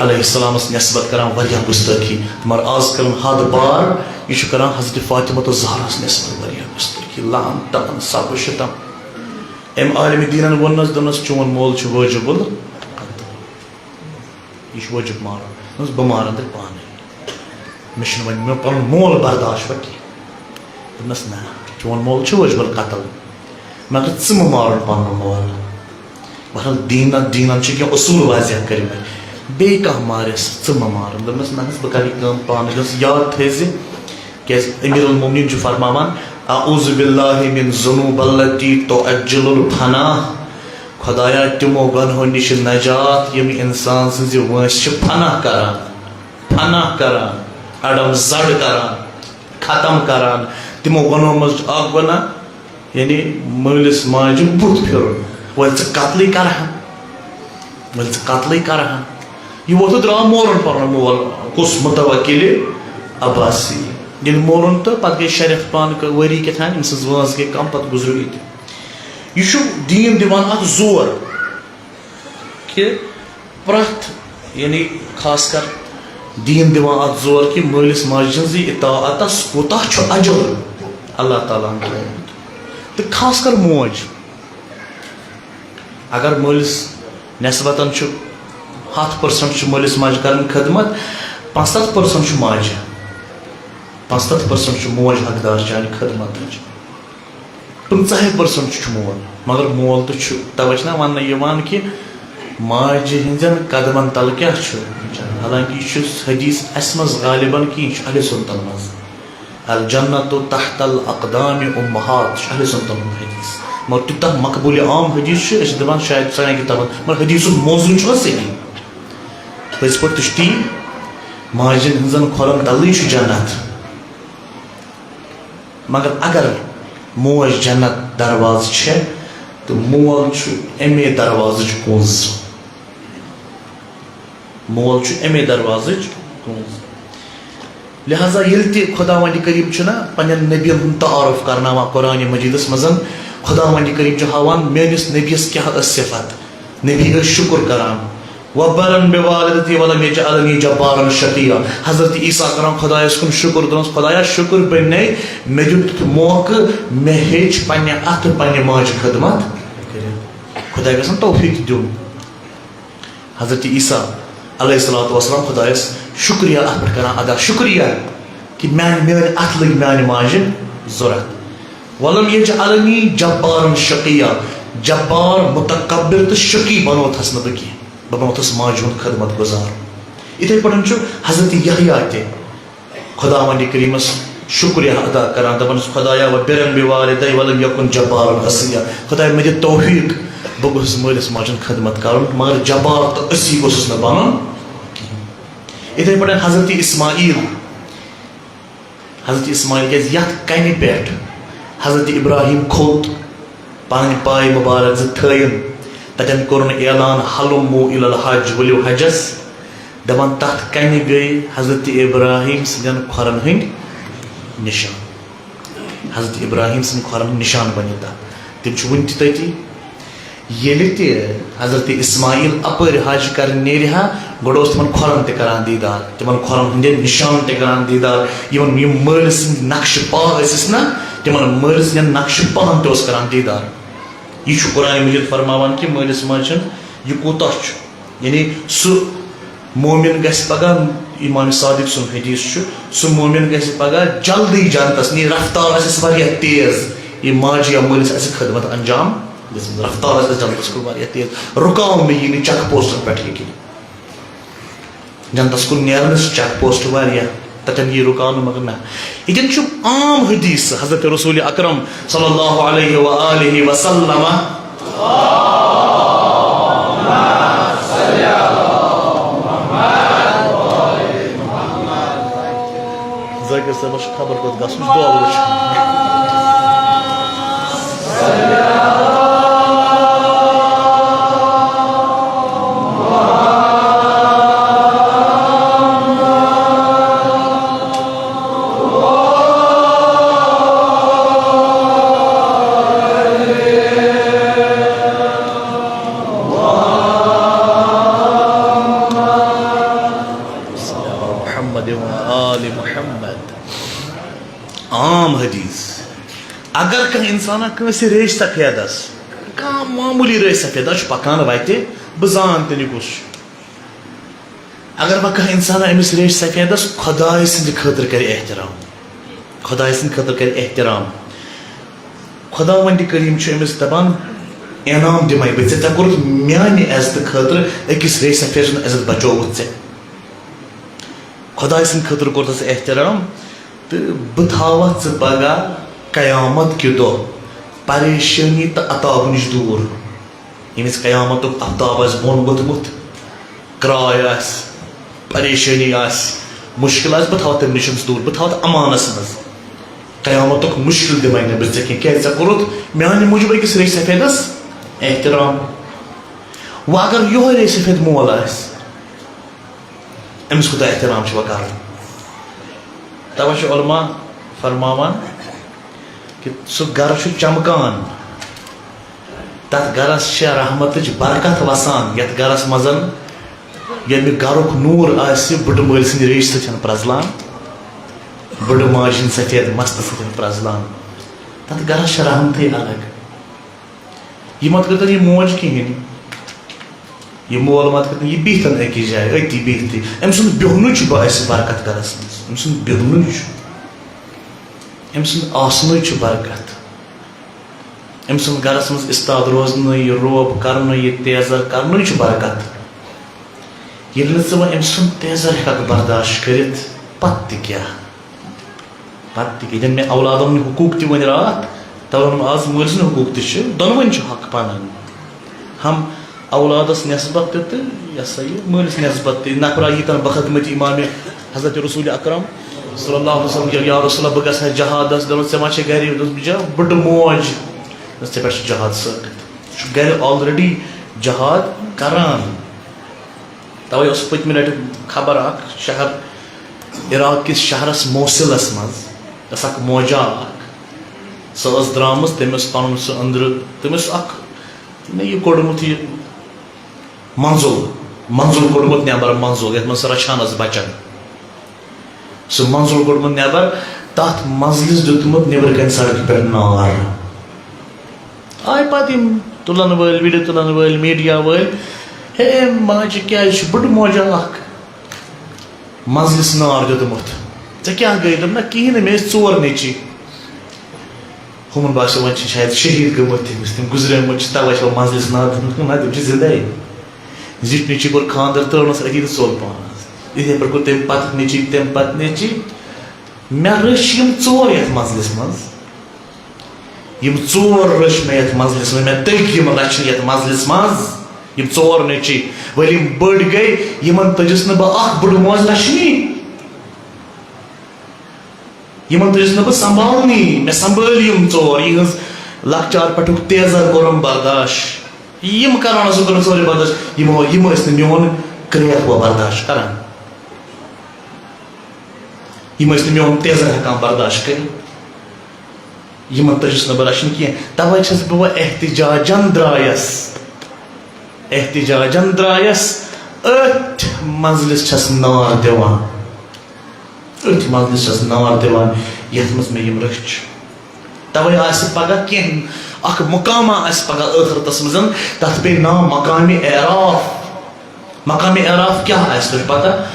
علیہ السلامس نسبت کران واریاہ گستٲخی۔ مگر آز کران حد پار، یہِ چھُ کران حضرت فاطمہ تہٕ زہراہس نسبت واریاہ گستٲخی۔ لعن تبن صبر و شتم۔ أمۍ عالم دینن ووٚننس، دوٚپنس، چون مول چھُ وٲجب القتل۔ یہِ چھُ وٲجِب مارُن۔ دوٚپمَس، بہٕ مارَن تیٚلہِ پانَے۔ مےٚ چھُنہٕ وۄنۍ، مےٚ پَنُن مول برداش وۄنۍ کینٛہہ۔ دوٚپمَس، نہ، چون مول چھُ وٲجِب القتل، مگر ژٕ مہٕ مارُن پَنُن مول۔ بہرحال، دیٖنَن، دیٖنَن چھِ کینٛہہ اصوٗل واضح کٔرمٕتۍ۔ بیٚیہِ کانٛہہ مارٮ۪س، ژٕ مہٕ مارُن۔ دوٚپمَس، نہ حظ، بہٕ کَرٕ یہِ کٲم پانَے۔ دوٚپمَس، یاد تھٲیزِ، کیٛازِ أمیٖر المومنیٖن چھُ فرماوان، اعوذ باللہ من ذنوب التی تعجل الفنا۔ خدایا، تِمو گۄنہو نِش نجات، یِم انسان سٕنٛزِ وٲنٛسہِ چھِ فنا کران، فنا کران، اڑم زڑ کران، ختم کران۔ تِمو گۄنہو منٛز چھُ اکھ گۄناہ، یعنی مٲلِس ماجہِ بُتھ پھِرُن۔ وۄنۍ ژٕ قتلٕے کرہَن، وۄنۍ ژٕ قتلٕے کرہَن۔ یہِ ووٚتھ تہٕ درٛاو مورُن پنُن مول، کُس؟ متوکِل عباسی۔ ییٚلہِ مورُن تہٕ پتہٕ گٔے شےٚ رٮ۪تھ پانہٕ کٔر ؤری کیٛاہ تام، أمۍ سٕنٛز وٲنٛس گٔے کم، پتہٕ گُزریو یہِ تہِ۔ یہِ چھُ دیٖن دِوان اَتھ زور کہِ پرٛٮ۪تھ، یعنی خاص کر دیٖن دِوان اَتھ زور کہِ مٲلِس ماجہِ ہٕنٛزِ اطاعتس کوٗتاہ چھُ اجر اللہ تعالیٰ ہن تھوٚومُت۔ تہٕ خاص کر موج، اگر مٲلِس نسبتاً چھُ ہَتھ percent چھُ مٲلِس ماجہِ کران خدمت، پانٛژھ ہَتھ percent چھُ ماجہِ، پانٛژھ ہَتھ percent چھُ موج حقدار چانہِ خدمتٕچ۔ پٕنٛژٕہَے percent چھُ مول، مگر مول تہِ چھُ۔ توے چھُنہ وننہٕ یِوان کہِ ماجہِ ہٕنٛدٮ۪ن قدمن تل کیٛاہ چھُ؟ حالانکہ یہِ چھُ حدیث اَسہِ منٛز غالباً کہِ یہِ چھُ اہل سنتن منٛز، الجنت تحت الاقدام امہات، یہِ چھُ اہل سنتن ہُنٛد حدیث۔ مگر تیوٗتاہ مقبول عام حدیث چھُ، أسۍ چھِ دپان شاید سانٮ۪ن کتابن، مگر حدیثُک موضوع چھُنہ صحیح۔ پٔزۍ پٲٹھۍ تہِ چھُ تی، ماجہِ ہٕنٛزن کھۄرن تلٕے چھُ جنت۔ مگر اگر موج جنت دروازٕ چھےٚ، تہٕ مول چھُ اَمے دروازٕچ کُنٛز۔ مول چھُ اَمے دروازٕچ کُنٛز۔ لہذا ییٚلہِ تہِ خداوند کریم چھُ نا پننٮ۪ن نبین ہُنٛد تعارف کرناوان قرآن مجیدس منٛز، خداوند کریم چھُ ہاوان میٲنِس نبیَس کیٛاہ ٲس صفت۔ نبی ٲسۍ شُکُر کران، "وبرا بوالدتی ولم یجعلنی جبارا شقیا۔" حضرت عیسیٰ کران خدایس کُن شُکُر، دوٚپنس، "خدایا، شُکُر بنے مےٚ دیُت موقعہٕ، مےٚ ہیٚچھ پننہِ اتھٕ پننہِ ماجہِ خدمت کٔرِتھ۔" خداے گژھن توفیق دیُن۔ حضرت عیسیٰ علیہ الصلوۃ والسلام خدایس شُکریہ اتھ پٮ۪ٹھ کران ادا، شُکریہ کہِ میانہِ، میٲنۍ اتھٕ لٔگۍ میانہِ ماجہِ ضوٚرتھ۔ "ولم یجعلنی جبارا شقیا"، جبار، متکبر تہٕ شقی بنوتھس نہٕ بہٕ کینٛہہ، بہٕ بنوتھس ماجہِ ہُنٛد خدمت گزار۔ یِتھے پٲٹھۍ چھُ حضرت یحییٰ تہِ خداوند کریمس شُکریہ ادا کران، دپان چھُس، "خدایا، وبرا بوالدی ولم یکن جبارا عصیا"، خدایا، مےٚ دِ توفیق، بہٕ گوٚژھُس مٲلِس ماجہِ ہُنٛد خدمت کرُن، مگر جبار تہٕ عصی گوٚژھُس نہٕ بنُن کِہیٖنۍ۔ یِتھے پٲٹھۍ حضرت اسماعیل، حضرت اسماعیل کیازِ یتھ کنہِ پٮ۪ٹھ حضرت ابراہیم کھوٚت، پنٕنۍ پاے مبارک زٕ تھٲیِن، تتٮ۪ن کوٚرُن اعلان، "ہلمو الی الحج"، ؤلِو حجس۔ دپان تتھ کنہِ گٔے حضرت ابراہیم سٕنٛدٮ۪ن کھۄرن ہٕنٛدۍ نشان۔ حضرت ابراہیم سٕنٛدۍ کھۄرن ہٕنٛدۍ نشان بنہِ تتھ۔ تِم چھِ وُنہِ تہِ تٔتی۔ ییٚلہِ تہِ حضرت اسماعیل اپٲرۍ حج کرنہِ نیرِ ہا، گۄڈٕ اوس تِمن کھۄرن تہِ کران دیٖدار، تِمن کھۄرن ہٕنٛدٮ۪ن نشان تہِ کران دیٖدار۔ یِمن، یِم مٲلۍ سٕنٛدۍ نقشہٕ پاہ ٲسِس نہ، تِمن مٲلۍ سٕنٛدٮ۪ن نقشہٕ پاہن تہِ اوس کران دیٖدار۔ یہِ چھُ قرآن مجید فرماوان کہِ مٲلِس ماجہِ ہُنٛد یہِ کوٗتاہ چھُ۔ یعنی سُہ مومن گژھِ پگاہ، امام صادق سُنٛد حدیث چھُ، سُہ مومن گژھِ پگاہ جلدی جنتس، یعنی رفتار آسٮ۪س واریاہ تیز، یہِ ماجہِ یا مٲلِس آسہِ خدمت انجام دِژمٕژ، رفتار آسٮ۪س جنتس کُن واریاہ تیز، رُکاو مےٚ یہِ نہٕ چیک پوسٹن پٮ۪ٹھ یہِ کینٛہہ۔ جنتس کُن نیرنس چیک پوسٹ واریاہ، تتٮ۪ن یی رُکاونہٕ، مگر نہ۔ ییٚتٮ۪ن چھُ عام حدیث حضرت رسول اکرم صلی اللہ علیہ و آلہ وسلم۔ ذاکر صٲبس چھُ خبر کوٚت گژھُن، دۄل وٕچھُن۔ محمد و آل محمد۔ عام حدیث، اگر کانٛہہ انسانا کٲنٛسہِ ریش سفیدس، کانٛہہ معموٗلی ریش سفیدا چھُ پکان وتہِ، بہٕ زان تہِ نہٕ کُس چھُ۔ اگر وۄنۍ کانٛہہ انسانا أمِس ریش سفیدس خۄداے سٕنٛدِ خٲطرٕ کرِ احترام، خۄداے سٕنٛدِ خٲطرٕ کرِ احترام، خۄداوندِ کریم چھُ أمِس دپان، "انعام دِمے بہٕ ژےٚ، ژےٚ کوٚرُتھ میانہِ عزتہٕ خٲطرٕ أکِس ریش سفید سُنٛد عزت، بچووُتھ ژےٚ۔" خۄداے سٕنٛدِ خٲطرٕ کوٚرتھس احترام، تہٕ بہٕ تھاوَتھ ژٕ پگاہ قیامت کہِ دۄہ پریشٲنی تہٕ عطابہٕ نِش دوٗر۔ ییٚمِس قیامتُک افتاب آسہِ بۄن ووٚتھمُت، کرٛاے آسہِ، پریشٲنی آسہِ، مُشکِل آسہِ، بہٕ تھاوَتھ تَمہِ نِش ژٕ دوٗر، بہٕ تھاوَتھ امانس منٛز۔ قیامتُک مُشکِل دِمَے نہٕ بہٕ ژےٚ کینٛہہ، کیٛازِ ژےٚ کوٚرُتھ میٛانہِ موٗجوٗب أکِس ریش سفیدس احترام۔ وۄنۍ اگر یِہوٚے ریش سفید مول آسہِ، أمِس کوٗتاہ احترام چھُ وۄنۍ کرُن؟ توے چھُ علماء فرماوان کہِ سُہ گرٕ چھُ چمکان، تتھ گرس چھےٚ رحمتٕچ برکت وسان، یتھ گرس منٛز ییٚمہِ گرُک نوٗر آسہِ، بٕڈٕ مٲلۍ سٕنٛدِ ریشہِ سۭتۍ پرٛزلان، بٕڈٕ ماجہِ ہٕنٛدِ سفید مستہٕ سۭتۍ پرٛزلان، تتھ گرس چھےٚ رحمتٕے الگ۔ یہِ مت کٔرتن یہِ موج کِہیٖنۍ، یہِ مول مت کٔرتن، یہِ بِہتن أکِس جایہِ، أتی بِہتٕے۔ أمۍ سُنٛد بِہنُے چھُ باعث برکت گرس منٛز، أمۍ سُنٛد بِہنُے چھُ، أمۍ سُنٛد آسنُے چھُ برکت۔ أمۍ سُنٛد گرس منٛز استاد روزنُے، یہِ روب کرنُے، یہِ تیزر کرنُے چھُ برکت۔ ییٚلہِ نہٕ ژٕ وۄنۍ أمۍ سُنٛد تیزر ہٮ۪ککھ برداشت کٔرِتھ، پتہٕ تہِ کیٛاہ؟ پتہٕ تہِ ییٚتٮ۪ن مےٚ اولادن ہٕنٛدۍ حقوٗق تہِ ؤنۍ راتھ، تَوَے ووٚنُم آز مٲلۍ سٕنٛدۍ حقوٗق تہِ چھِ، دۄنوٕنۍ چھِ حق پنٕنۍ۔ ہم اولادس نسبت تہِ تہٕ یہِ ہسا یہِ مٲلِس نسبت تہِ۔ نفرا ییٖتن بخدمت امام حضرت رسول اکرم صلی اللہ علیہ وسلم، یا رسول اللہ، بہٕ گژھٕ ہا جہادس، دپان، ژےٚ ما چھے گرِ؟ دوٚپُس، بہٕ چھا بٕڈٕ موج، دوٚپُس، ژےٚ پٮ۪ٹھ چھُ جہاد ثٲبت۔ سُہ چھُ گرِ already جہاد کران۔ توے اوس پٔتمہِ لٹہِ خبر اکھ شہر، عراق کِس شہرس موصلس منٛز ٲس اکھ موجا اکھ۔ سۄ ٲس درٛامٕژ، تٔمۍ اوس پنُن سُہ أنٛدرٕ، تٔمۍ اوس اکھ، نہ، یہِ کوٚڑمُت یہِ منزل، منزل کوٚڑمُت نٮ۪بر، منزل یتھ منٛز سۄ رچھان ٲس بچن۔ سُہ منزل کوٚڑمُت نٮ۪بر، تتھ منزلس دیُتمُت نٮ۪برٕ کنہِ سڑکہِ پٮ۪ٹھ نار۔ آے پتہٕ یِم تُلن وٲلۍ، ویڈیو تُلن وٲلۍ، میڈیا وٲلۍ، ہے ماجہِ کیٛازِ چھُ بٕڈٕ موجا اکھ منزلس نار دیُتمُت؟ ژےٚ کیٛاہ گٔے؟ دوٚپ، نہ کِہیٖنۍ نہٕ، مےٚ ٲسۍ ژور نیٚچی۔ ہُمن باسیو وۄنۍ چھِ شاید شہیٖد گٔمٕتۍ تٔمِس، تِم گُزریمٕتۍ چھِ، توے چھِ وۄنۍ منزلس نار دیُتمُت۔ نہ، تِم چھِ زندے۔ زِٹھۍ نیٚچی کوٚر خانٛدر، ترٲونس أتی تہٕ ژوٚل پانس۔ یِتھے پٲٹھۍ کوٚر تٔمۍ پتہٕ نیٚچی، تٔمۍ پتہٕ نیٚچی۔ مےٚ رٔچھۍ یِم ژور یتھ منزلس منٛز۔ یِم ژور رٔچھۍ مےٚ یتھ منزلس منٛز، مےٚ تٔگۍ یِم رچھنہِ یتھ منزلس منٛز۔ یِم ژور نیٚچی، وۄنۍ یِم بٔڑۍ گٔے، یِمن تٔجِس نہٕ بہٕ اکھ بٕڈٕ موج رچھنی۔ یِمن تُجِس نہٕ بہٕ سنبھالنی، مےٚ سنبھٲلۍ یِم ژور، یِہٕنٛز لۄکچار پٮ۪ٹھُک تیزر کوٚرُم برداش۔ یِم کران ٲسٕم کٔرمٕژ سورُے برداش، یِمو، یِم ٲسۍ نہٕ میون کرٛیکھ وۄنۍ برداش کران۔ یِم ٲسۍ نہٕ میون تیزر ہٮ۪کان برداش کٔرِتھ۔ یِمن تُجِس نہٕ بہٕ رچھُن کینٛہہ، توے چھَس بہٕ وۄنۍ احتجاجن درٛایس، احتجاجن درٛایس، أتھۍ منزلس چھَس نار دِوان۔ أتھۍ منزلس چھَس نار دِوان، یَتھ منٛز مےٚ یِم رٔچھۍ چھِ۔ توے آسہِ پگاہ کینٛہہ اکھ مقامہ آسہِ پگاہ ٲخرتس منٛز، تَتھ پیٚیہِ ناو مقامِ اعراف۔ مقامِ اعراف کیٛاہ آسہِ، تۄہہِ چھُ پتہ؟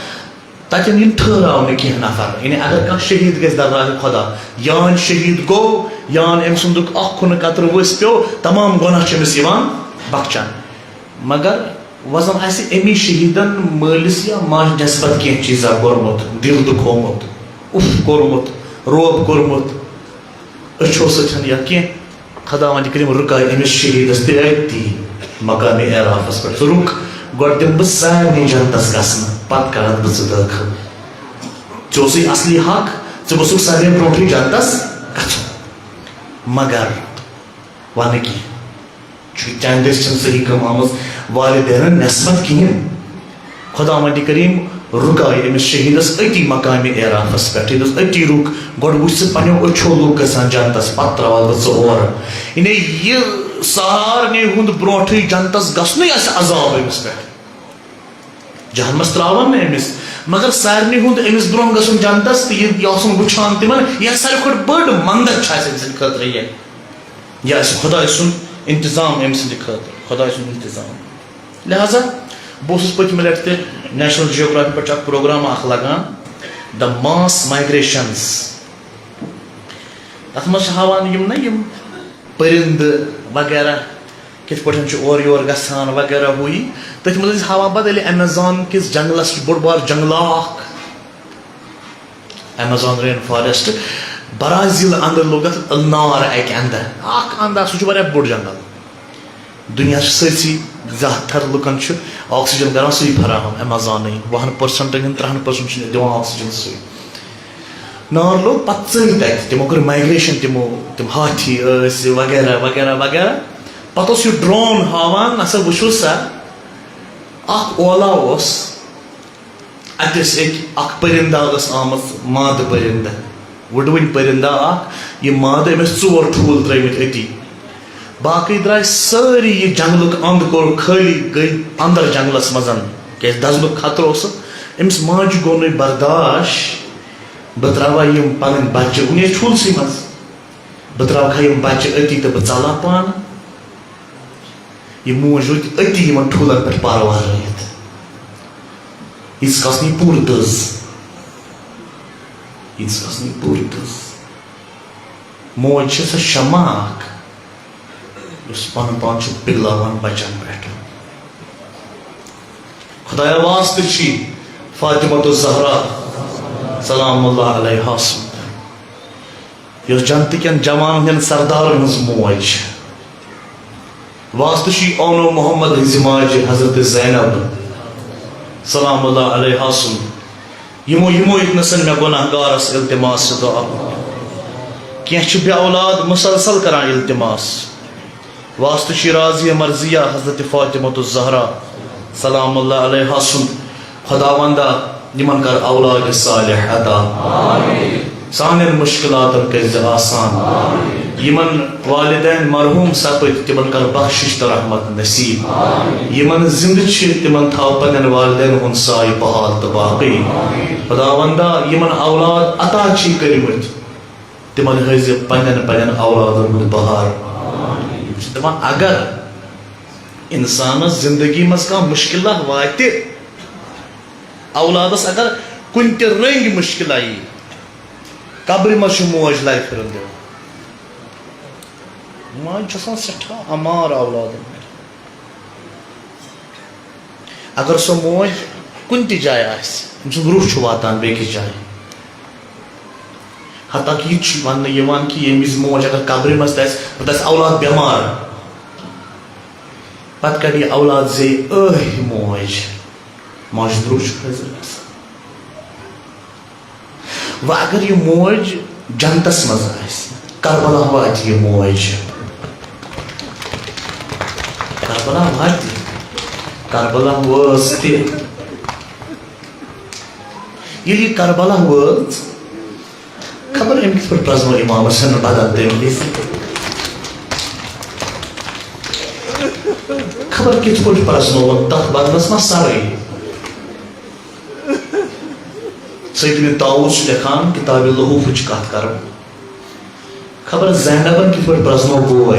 تَتٮ۪ن یِن ٹھٔہراونہٕ کینٛہہ نفر، یعنی اگر کانٛہہ شہیٖد گژھِ درگاہِ خۄدا، یان شہیٖد گوٚو، یان أمۍ سُنٛدُک اکھ کھُنہٕ قطرٕ ؤسۍ پیوٚو، تمام گۄناہ چھِ أمِس یِوان بخچنہٕ۔ مگر وۄنۍ زن آسہِ أمی شہیٖدن مٲلِس یا ماجہِ نٮ۪سبت کینٛہہ چیٖزا کوٚرمُت، دِل دُکھومُت، اُف کوٚرمُت، روب کوٚرمُت أچھو سۭتۍ یا کینٛہہ، خۄداوندِ کٔرِم رُکایہِ أمِس شہیٖدس تہِ أتی مقامِ اعرافس پٮ۪ٹھ۔ ژٕ رُک، گۄڈٕ دِمہٕ بہٕ سارنٕے جنتس گژھنہٕ، پتہٕ کرتھ بہٕ ژٕ دٲخل۔ ژےٚ اوسُے اصلی حق، ژےٚ گوٚژھُکھ سارنٕے برونٛٹھٕے جنتس گژھُن۔ مگر ونہٕ کینٛہہ۔ چونکہ چانہِ دٔسۍ چھَنہٕ صحیح کٲم آمٕژ والدینن نٮ۪سبت کِہیٖنۍ۔ خۄداوندِ کریٖم رُکایہِ أمِس شہیٖدس أتی مقامِ اعرافس پٮ۪ٹھ۔ ییٚتہِ اوس أتی رُک، گۄڈٕ وٕچھ ژٕ پنٛنیو أچھو لُکھ گژھان جنتس، پتہٕ ترٛاوَتھ بہٕ ژٕ اورٕ۔ یعنی یہِ سارنٕے ہُنٛد برونٛٹھٕے جنتس گژھنُے آسہِ عذاب أمِس پٮ۪ٹھ۔ جہنمس ترٛاوَن نہٕ أمِس، مگر سارنٕے ہُنٛد أمِس برونٛہہ گژھُن جنتس تہٕ یہِ، یہِ آسُن وٕچھان تِمن، یہِ آسہِ ساروی کھۄتہٕ بٔڑ مندد چھِ آسہِ أمۍ سٕنٛدِ خٲطرٕ یہِ۔ یہِ آسہِ خۄداے سُنٛد انتظام أمۍ سٕنٛدِ خٲطرٕ، خۄداے سُنٛد انتظام۔ لہذا بہٕ اوسُس پٔتمہِ لٹہِ تہِ نیشنل جیوگرافی پٮ۪ٹھ چھُ اکھ پروگرام اکھ لگان، The Mass Migrations۔ تتھ منٛز چھِ ہاوان یِم نہ یِم پٔرِندٕ وغیرہ کِتھ پٲٹھۍ چھِ اورٕ یور گژھان وغیرہ ہُہ یہِ۔ تٔتھۍ منٛز ٲسۍ ہاوان پتہٕ ییٚلہِ ایمیزان کِس جنگلس چھُ بوٚڑ بار جنگلہ اکھ، ایمیزون رین فارسٹ، برازیل اندر لوٚگ اتھ نار اکہِ اندٕ، اکھ اندٕ، سُہ چھُ واریاہ بوٚڑ جنگل۔ دُنیاہَس چھِ سٲرسٕے زیادٕ تر لُکَن چھُ آکسیجن کران سُے فراہم، ایمیزانٕے۔ وُہَن پٔرسنٹَن ہُنٛد، تٕرٛہَن پٔرسنٹ چھُ دِوان آکسیجن سُے۔ نار لوٚگ، پَتہٕ ژٔلۍ تَتہِ، تِمو کٔر مایگریشن، تِمو، تِم ہاتھی ٲسۍ وغیرہ وغیرہ وغیرہ۔ پَتہٕ اوس یہِ ڈرون ہاوان، نسا وٕچھِو سا، اکھ اولا اوس، اَتہِ ٲسۍ أکۍ، اکھ پٔرِنٛدہ ٲس آمٕژ، مادٕ پٔرِنٛدہ، وُڈوٕنۍ پٔرِنٛدہ اکھ، یہِ مادٕ، أمۍ ٲسۍ ژور ٹھوٗل ترٲومٕتۍ أتی۔ باقٕے درٛاے سٲری، یہِ جنگلُک اَنٛد کوٚر خٲلی، گٔے اَنٛدر جنگلس منٛز، کیازِ دزنُک خطرٕ اوسُکھ۔ أمِس ماجہِ گوٚو نہٕ برداش، بہٕ ترٛاوٕ ہا یِم پنٕنۍ بچہِ وُنہِ ٲسۍ ٹھوٗلسٕے منٛز، بہٕ ترٛاوٕ ہا یِم بچہِ أتی تہٕ بہٕ ژَلہٕ ہا پانہٕ۔ یہِ موج روٗد أتی یِمن ٹھوٗلن پٮ۪ٹھ پَرٕ وَرٲوِتھ۔ ییٖتِس کالس نہٕ یہِ پوٗرٕ دٔز۔ ییٖتِس کالس نہٕ یہِ پوٗرٕ دٔز۔ موج چھِ سۄ شمع اکھ، یُس پنُن پان چھُ پِگلاوان بچن پٮ۪ٹھ۔ خۄدایا واسطہٕ چھی فاطمہ الزہرا سلام اللہ علیہا سُنٛد، یۄس جنتہٕ کٮ۪ن جوانن ہٕنٛدٮ۪ن سردارن ہٕنٛز موج چھِ۔ واسطہٕ چھُ اونو محمد ہٕنٛزِ ماجہِ حضرت زینب سلام اللہ علیہا سُنٛد۔ یِمو یِمو ییٚتہِ نَسَن مےٚ گۄناہگارَس التماس چھِ دُعا۔ کینٛہہ چھِ بے اولاد مسلسل کران التماس۔ واسطہٕ چھُ رازیہ مرضیہ حضرت فاطمۃ الزہرا سلام اللہ علیہا سُنٛد۔ خداوندا، یِمن کر اولاد صالح عطا۔ سانٮ۪ن مشکلاتن کٔرۍ زِ آسان۔ یِمن والدین مرحوم سپٕدۍ، تِمن کر بخشش تہٕ رحمت نصیب۔ یِمن زندٕ چھِ، تِمن تھاو پننٮ۪ن والدین ہُنٛد سایہِ بحال تہٕ باقی۔ خداوندا، یِمن اولاد عطا چھِ کٔرمٕتۍ، تِمن ہٲوزِ پننٮ۪ن پننٮ۪ن اولادن ہُنٛد بہار۔ یِم چھِ دپان، اگر انسانس زندگی منٛز کانٛہہ مشکلہ واتہِ، اولادس اگر کُنہِ تہِ رٔنگۍ مشکلہ یی، قبرِ منٛز چھُ موج لرِ پھِرُن دِوان۔ ماجہِ چھُ آسان سٮ۪ٹھاہ امار اولادن پٮ۪ٹھ۔ اگر سۄ موج کُنہِ تہِ جایہِ آسہِ، أمۍ سُنٛد روح چھُ واتان بیٚکِس جایہِ۔ حتیٰ کہِ یہِ تہِ چھُ وننہٕ یِوان کہِ ییٚمہِ وِزِ موج اگر قبرِ منٛز تہِ آسہِ، پتہٕ آسہِ اولاد بٮ۪مار، پتہٕ کڑِ یہِ اولاد زیٚیہِ، "ٲہۍ موج"، ماجہِ ہُنٛد روح چھُ حٲضِر گژھان۔ وۄنۍ اگر یہِ موج جنتس منٛز آسہِ، کربلا واتہِ یہِ موج۔ کربلا واتہِ۔ کربلا وٲژ تہِ۔ ییٚلہِ یہِ کربلا وٲژ، خبر أمۍ کِتھ پٲٹھۍ پرٛزنوو امام حسین بدن تَمہِ وِزِ؟ خبر کِتھ پٲٹھۍ پرٛزنووُن، تَتھ بدنس ما سرٕے؟ سیدنا طاووس چھُ لیکھان کتاب لحوفٕچ کتھ کرو۔ خبر زینبن کِتھ پٲٹھۍ پرٛزنوو بوے؟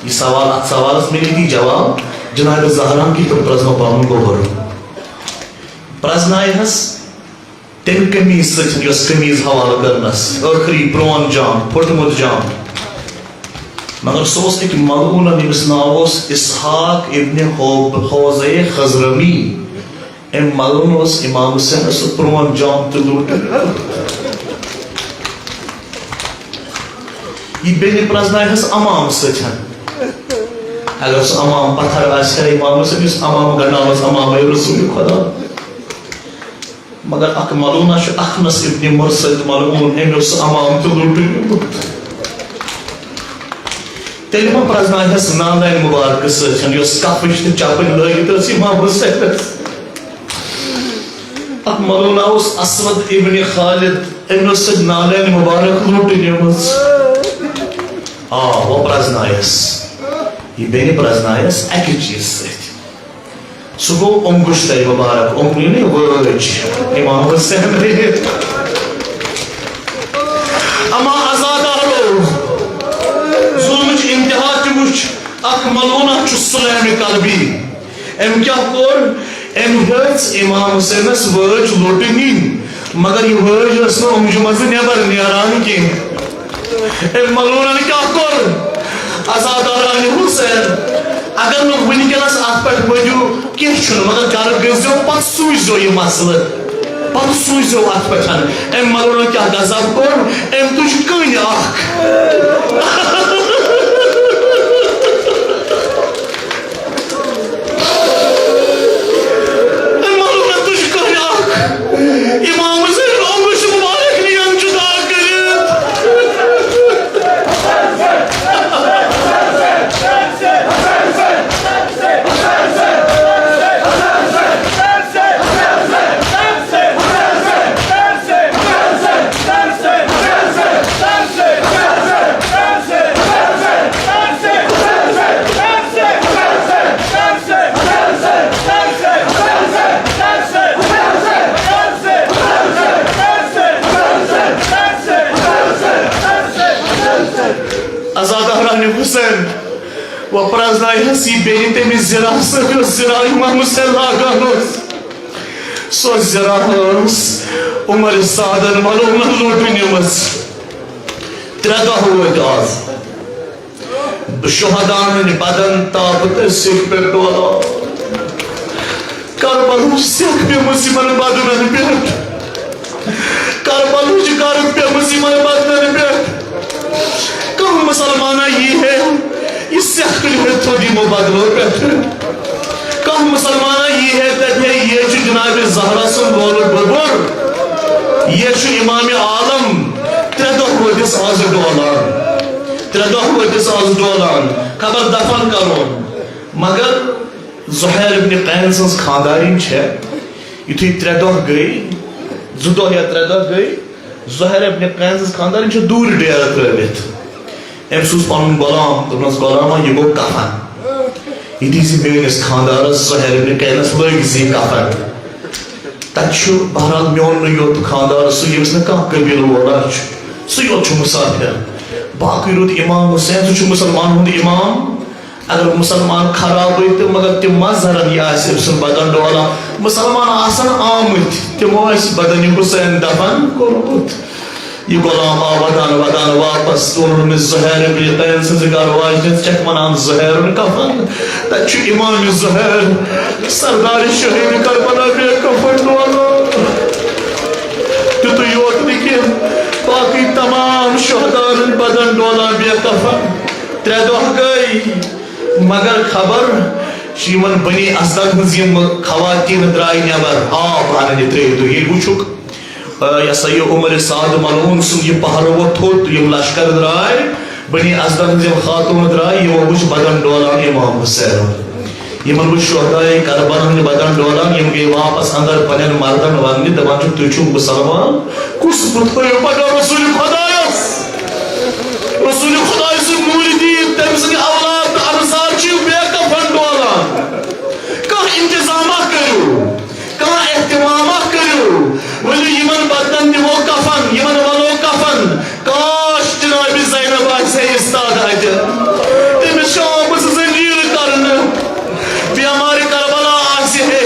یہِ سوال، اتھ سوالس مِلہِ تی جواب، جناب زہراہن کِتھ پٲٹھۍ پرٛزنوو پنُن گوٚبُر؟ پرٛزنایہِ حس تمہِ قمیض سۭتۍ، یۄس قمیض حوالہٕ کٔرنس، ٲخری پرون جام، پھُٹمُت جام۔ مگر سُہ اوس أکۍ ملعوٗنن، ییٚمِس ناو اوس اسحاق ابن حوب-، حوزے خزرمی۔ أمۍ ملعوٗن اوس امام حسینس سُہ پرون جام تہِ لوٗٹِتھ۔ یہِ بیٚنہِ پرٛزنایہِ حس امام سۭتۍ۔ اگر سُہ امام پتھر آسہِ ہا، امام حسین یُس امام گنڈان اوس، امام رسول خدا۔ مگر اکھ ملعوٗنا چھُ اخنس ابن مرثد ملعوٗن، أمۍ اوس سُہ امام تہِ لوٗٹِتھ نیوٗمُت۔ تیٚلہِ ما پرٛزناوہس نالین مُبارکہٕ سۭتۍ، یۄس کفٕچ تہٕ چپٕنۍ لٲگِتھ ٲس امام حسینس؟ اکھ ملعوٗنا اوس اسود ابن خالد، أمۍ اوس سۄ نالین مُبارک لوٗٹِتھ نِمٕژ۔ آ، وۄنۍ پرٛزنایس۔ یہِ بیٚنہِ پرٛزنایس اکہِ چیٖزٕ سۭتۍ۔ سُہ گوٚو اوٚنگُشتَے مُبارک، اوٚنگُج نہٕ، وٲج۔ امام حسین۔ اما عزادارو، ظلمٕچ انتہا تہِ وٕچھ، اکھ ملعوٗنا چھُ سُلیم قلبی۔ أمۍ کیٛاہ کوٚر؟ أمۍ ہیٚژ امام حسینس وٲج لوٚٹہٕ نِنۍ، مگر یہِ وٲج ٲس نہٕ اوٚنگجہِ منٛزٕ نٮ۪بر نیران کینٛہہ۔ أمۍ ملعوٗنن کیٛاہ کوٚر؟ عزادارانہِ حسین، اگر نہٕ وٕنکیٚنس اتھ پٮ۪ٹھ ؤنِو، کینٛہہ چھُنہٕ، مگر گرٕ گٔژھۍزیو، پتہٕ سوٗزۍزیو یہِ مسلہٕ، پتہٕ سوٗزۍزیو اتھ پٮ۪ٹھ۔ أمۍ ملعوٗنن کیٛاہ غضب کوٚر؟ أمۍ تُج کٔنۍ اکھ۔ أمۍ ملعوٗنن تُج کٔنۍ اکھ۔ امام حسین اوٚنگُج مُبارک نِیَن جُدا کٔرِتھ۔ عزادارانہِ حسین، و پرٛزنایہِ حس یہِ بیٚنہِ تٔمِس زِرا سۭتۍ، یۄس زِرا امام حسین لاگان اوس۔ سۄ زِرا ٲس عمر سعدن ملعوٗنن لوٚٹہٕ نِمٕژ۔ ترٛےٚ دۄہ وٲتۍ آز۔ شہداہن ہٕنٛدۍ بدن تاپہٕ تہٕ سیٚکہِ پٮ۪ٹھ ڈولان۔ کربلہٕچ سیٚکھ پیٚمٕژ یِمن بدنن پٮ۪ٹھ۔ کربلٕچ گرد پیٚمٕژ یِمن بدنن پٮ۪ٹھ۔ کانٛہہ مسلمانا یی ہے، یہِ سٮ۪کھ تُلہِ ہے تھوٚد یِمو بدلو پٮ۪ٹھٕ۔ کانٛہہ مُسلمانا یی ہے تَتہِ ہے، یہِ چھُ جناب زہرا سُنٛد لولہٕ گوٚبُر، یہِ چھُ امام عالم۔ ترٛےٚ دۄہ وٲتِس آز ڈولان، ترٛےٚ دۄہ وٲتِس آز ڈولان، خبر دفن کرون۔ مگر زہیر ابن قین سٕنٛز خانٛدارِنۍ چھےٚ، یُتھُے ترٛےٚ دۄہ گٔے، زٕ دۄہ یا ترٛےٚ دۄہ گٔے، زہیر ابن قین سٕنٛز خانٛدارِنۍ چھےٚ دوٗرِ ڈیرٕ ترٲوِتھ۔ أمۍ سوٗز پنُن غلام، دوٚپنَس، "غلاما، یہِ گوٚو کفن۔ یہِ دیٖزِ میٲنِس خانٛدارس زہیر ابن قینس، لٲگۍ زِ یہِ کفن۔" تتہِ چھُ بہرحال میون نہٕ یوت خانٛدار سُہ، ییٚمِس نہٕ کانٛہہ قبیٖلہٕ وولا چھُ، سُے یوت چھُ مُسافِر۔ باقٕے روٗد امام حسین، سُہ چھُ مُسلمانن ہُنٛد امام۔ اگر مُسلمان خرابٕے تہٕ مگر تِم مظہرن یہِ آسہِ أمۍ سُنٛد بدن ڈولان، مُسلمان آسن آمٕتۍ، تِمو آسہِ بدنِ حسین دفن کوٚرمُت۔ یہِ غلام آو ودان ودان واپس، تُل أمِس زہیر ابن قین سٕنٛزِ گرٕ واجنہِ، ژےٚ چھَکھ وَنان زہیرُن کفن؟ تَتہِ چھُ امام زہیر، سردار شہید کربلا بے کفن ڈولان۔ تیُتُے یوت نہٕ کینٛہہ، باقٕے تمام شہداہن بدن ڈولان بے کفن۔ ترٛےٚ دۄہ گٔے، مگر خبر چھِ یِمن بنی اسدن ہٕنٛز یِم خواتین درٛاے نٮ۪بر، آب اننہِ ترٛیٚیہِ دۄہہِ۔ ییٚلہِ وٕچھُکھ، آ، یہِ ہسا یہِ عمر سعد ملعون سُنٛد یہِ پہرٕ ووت تھوٚد، یِم لشکر درٛاے، بنی اسدن ہٕنٛز یِم خاتوٗن درٛاے، یِمو وٕچھ بدن ڈولان امام حسین۔ یِمن وٕچھ شہدائے کربلا ہٕنٛدۍ بدن ڈولان، یِم گٔے واپس اندر پننٮ۪ن مردن وننہِ، دپان چھِکھ، "تُہۍ چھِو مُسلمان، کُس بُت ہٲیِو پگاہ رسول خدایس؟" رسول خدایہِ سُنٛد موٗرۍ دیٖد، تٔمۍ سٕنٛدۍ اولاد تہٕ انصار چھِ بے کفن ڈولان۔ کانٛہہ انتظامہ کٔرِو، کانٛہہ اہتمامہ کٔرِو، ؤلِو یِمن بدنن دِمو کفن، یِمن ولو کفن۔ کاش جناب زینب آسہِ ہے استاد اتہِ، تٔمِس چھِ آمٕژ زنجیٖر کرنہٕ۔ بیمارِ کربلا آسہِ ہے،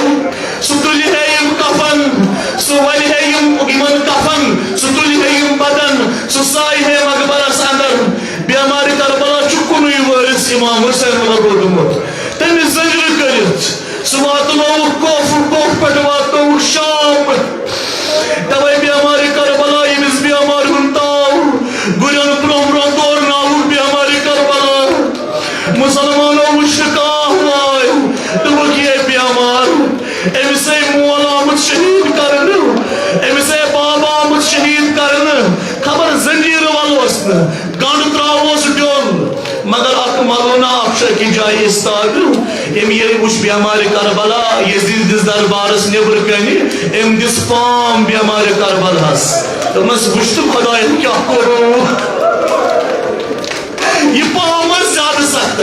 سُہ تُلہِ ہے یِم کفن، سُہ ولہِ ہے یِم، یِمن کفن، سُہ تُلہِ ہے یِم بدن، سُہ سایہِ ہے مقبرس اندر۔ بیمارِ کربلا چھُ کُنُے وٲرِث امام حسین روٗدمُت۔ تٔمِس زنجیٖر کٔرِتھ سُہ واتنووُکھ کوفہٕ، کوفہٕ پٮ۪ٹھ واتنووُکھ شام۔ توے بیمارِ کربلا، ییٚمِس بیمارِ ہُنٛد تاو گُرٮ۪ن برونٛہہ برونٛہہ دورناوُکھ بیمارِ کربلا۔ مُسلمانو وٕچھ نہٕ کانٛہہ واے، دوٚپُکھ، "یے بیمار، أمِس ہے مول آمُت شہیٖد کرنہٕ، أمِس ہے باب آمُت شہیٖد کرنہٕ، خبر زنجیٖرٕ ولوس نہٕ، گنڈ تراووس ڈیوٚن۔" مگر اکھ ملونا اکھ چھُ أکِس جایہِ استاد، أمۍ ییٚلہِ وٕچھ بیمارِ کربلا، یزید دِس دربارس نیبرٕ کنہِ، أمۍ دِس پام بیمارِ کربلاہس۔ دوٚپنس، "وٕچھ تہٕ خدایَن کیٛاہ کوٚروٕ۔ یہِ پام ٲس زیادٕ سخت۔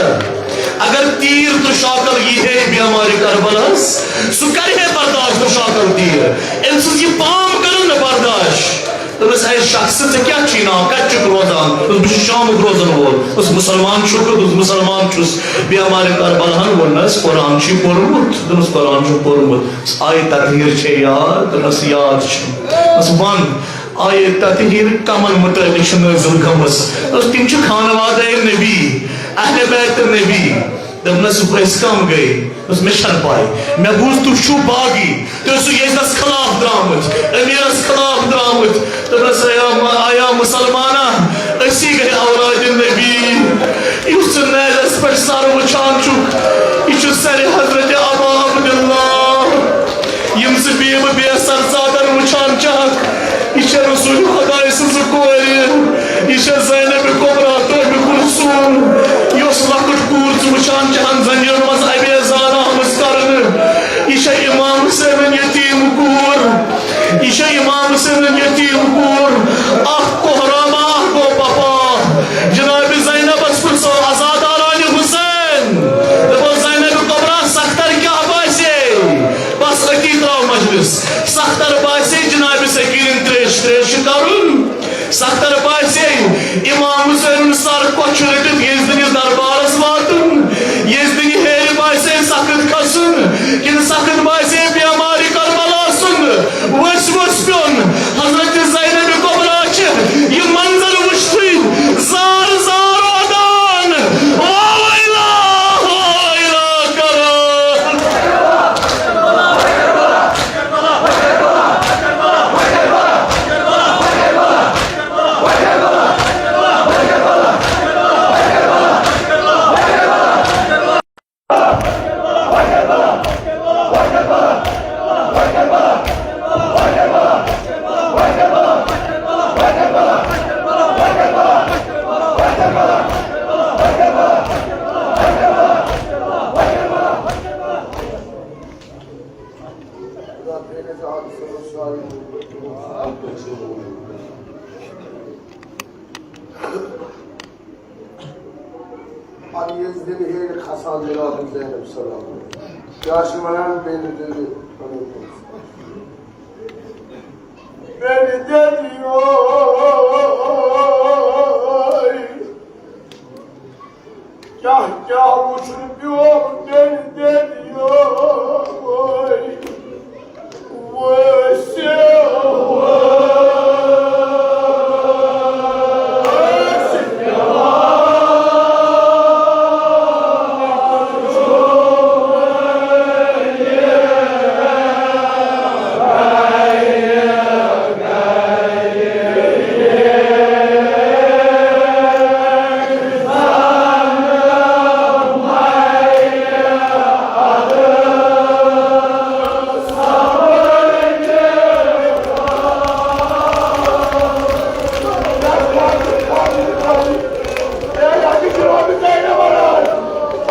اگر تیٖر تہٕ شاکل یی ہے بیمارِ کربلاہس، سُہ کرِ ہے برداشت تہٕ شاکل تیٖر۔ أمۍ سٕنٛز یہِ پام کٔرٕن نہٕ برداشت۔" دوٚپنَس، "اے شخص، ژےٚ کیٛاہ چھی ناو؟ کَتہِ چھُکھ روزان؟" دوٚپُس، "بہٕ چھُس شامُک روزَن وول۔" دوٚپُس، "مُسلمان چھُکھ؟" دوٚپُس، "مُسلمان چھُس۔" بیمارِ کربلاہَن ووٚننَس، "قرآن چھُے پوٚرمُت؟" دوٚپنَس، "قرآن چھُم پوٚرمُت۔" "آیہِ تطہیر چھے یاد؟" دوٚپنَس، "یاد چھُم۔" دوٚپنَس، "وَن، آیہِ تطہیر کَمَن مُتعلِق چھِ نٲزِل گٔمٕژ؟" دوٚپنَس، "تِم چھِ خانوادَے نبی، اہلِ بیتِ نبی۔" دوٚپنَس، "أسۍ کَم گٔے؟" دوٚپنَس، "مےٚ چھَنہٕ پَے۔ مےٚ بوٗز تُہۍ چھِو باغی، تُہۍ ٲسِو یزدَس خلاف درٛامٕتۍ، أمیٖرَس خلاف درٛامٕتۍ۔" دوٚپنَس، "اے آ، اے آ مُسلمانا، أسی گٔے اولادِ نبی۔ یُس ژٕ نیزَس پٮ۪ٹھ سَر وٕچھان چھُکھ، یہِ چھُ سَرِ حضرت ابا عبداللہ۔ یِم ژٕ بیبہٕ بے سَر ژادر وٕچھان چھَکھ، یہِ چھےٚ رسول خدایہِ سٕنٛزٕ کورِ، یہِ چھےٚ زینب کبریٰ تہٕ اُم کلثوم، یۄس لۄکٕٹ کوٗر ژٕ وٕچھان چھَکھ زنجیٖرن منٛز ابے زان آمٕژ کرنہٕ۔ یہِ چھےٚ امام حسینن یتیٖم کوٗر، یہِ چھےٚ امام حسینن یتیٖم کوٗر۔ اکھ کوہرامہ، اکھ گوٚو پپا۔" جناب زینبس پرژھو عزادارانہِ حسین، دوٚپُن، "زینب کبریٰ، سختر کیٛاہ باسے؟" بس أتی ترٛاو مجلس۔ سختر باسے جناب سکیٖنن تریش تریش چھُ کرُن۔ سختر باسے امام حسینُن سر کۄچھِ رٔٹِتھ یزدنِس دربارس واتُن۔ یزدنہِ ہیرِ باسے سخت کھسُن، کِنہٕ سخت باسے بیمارِ کربلا سُنٛد ؤسۍ ؤسۍ پیوٚن۔ حضرت زینب کبریٰ چھِ یہِ منظر وٕچھتھٕے زار زار ودان، "وا ویلا، وا ویلا" کران۔ پتہٕ ییٚلہِ دِلہِ ہیٚرِ کھسان جناب زینب سلام۔ کیٛاہ چھِ وَنان بیٚنہِ دِلہِ؟ بیٚنہِ دِلہِ یوے۔ کیٛاہ کیٛاہ وُچھُن پیوٚو تیٚلہِ تیٚلہِ یوٚہَے وٲسِو۔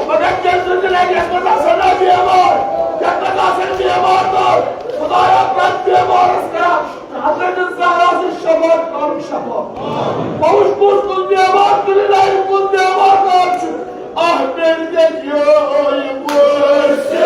مگر کٔرۍ زٕ تہِ لگہِ یتھ منٛز آسن نا بیمار، یتھ منٛز آسن بیمار تہٕ خدایا پرٛٮ۪تھ بیمارس کر حضرت زہرا سٕنٛز شفاعت کرُن شفاعت۔ بہٕ وٕچھ کُس کُس بیمار تُلہِ لرِ، کُس بیمار کر چھُ۔ اکھ بیٚنہِ گٔے یٲے وٲسِو۔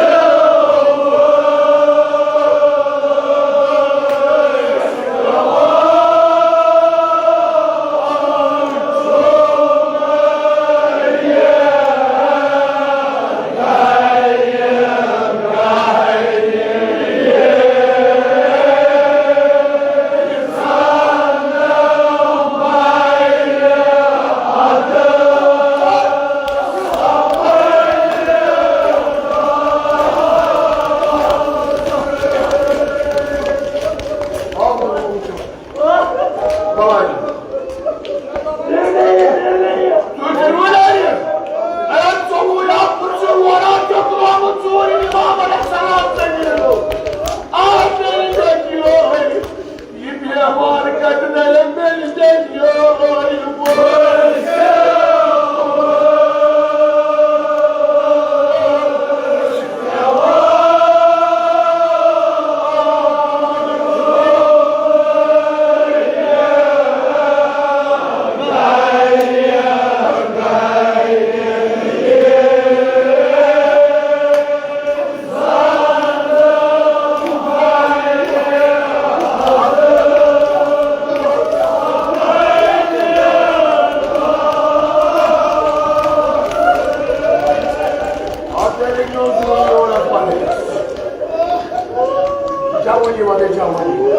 جوانی والے جوانی۔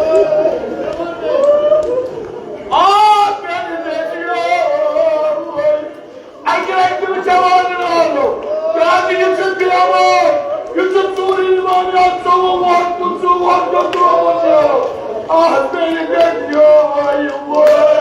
آ، میانہِ بیٹی، اَکہِ لَٹہِ تہِ وٕچھو آز نارو۔ کیٛازِ یہِ چھُ بیمار، یہِ چھُ ژوٗرِ اِمام یا ژوٚوُہ وُہَر، پٕنٛژٕہ وُہَر چھُ ترٛوومُت یہِ۔ اَتھ بیٚیہِ گژھِ یِہوٚے وٲرۍ۔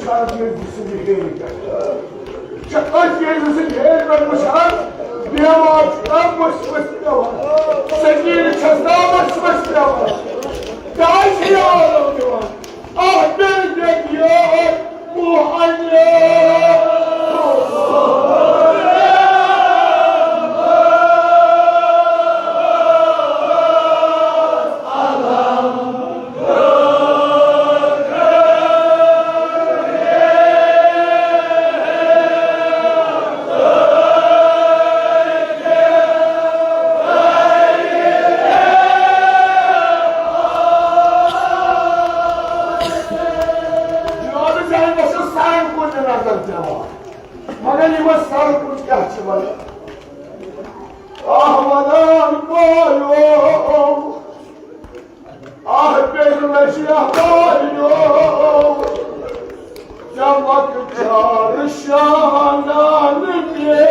شاید ییٚلہِ سٕنٛدِ ہیٚرِ پٮ۪ٹھ۔ چھِ أتھۍ ییٚلہِ سٕنٛدِ ہیٚرِ پٮ۪ٹھ وٕچھان، بیمار چھُ نا ؤسۍ ؤسۍ پٮ۪وان، سنگیٖن چھَس نا ؤسۍ ؤسۍ پٮ۪وان۔ کیٛازِ چھِ یہِ عالم دِوان؟ اَتھ بیٚیہِ دِتھ یور، بہٕ اَنہِ۔ جناب زینبس چھِ سرن کُن تہِ نظر پٮ۪وان۔ مگر یِمن سرن کُن کیٛاہ چھِ وَنان؟ آہ وَنان بایو، آہ بیٚیہِ لَچھِ آہ بایو، چمک چار شانان پہ۔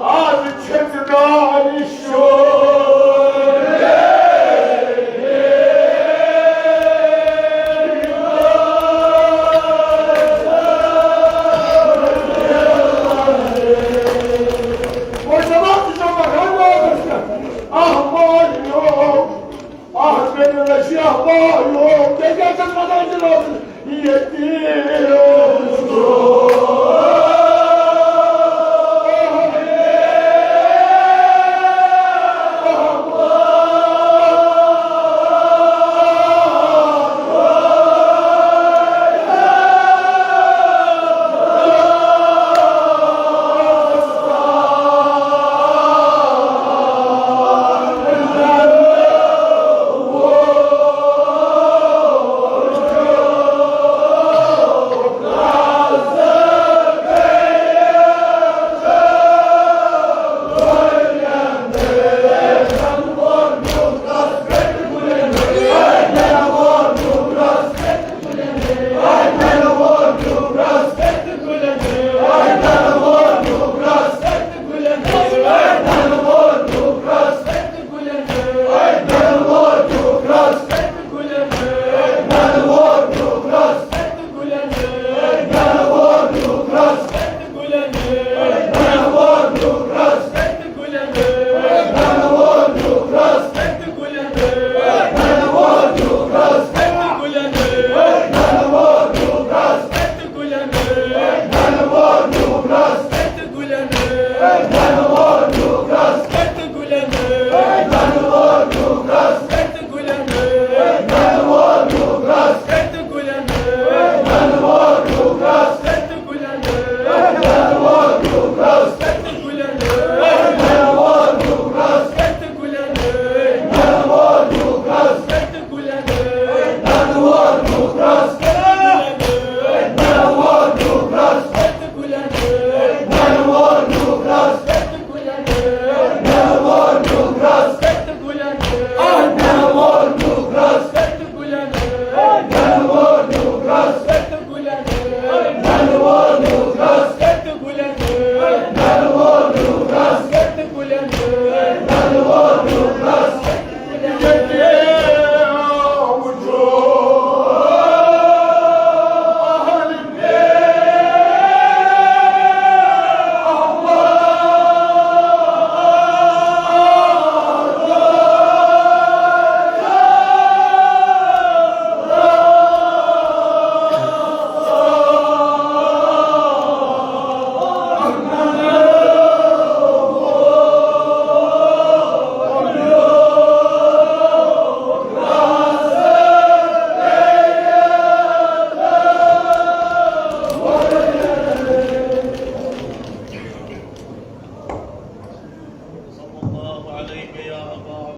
آز چھِ دانش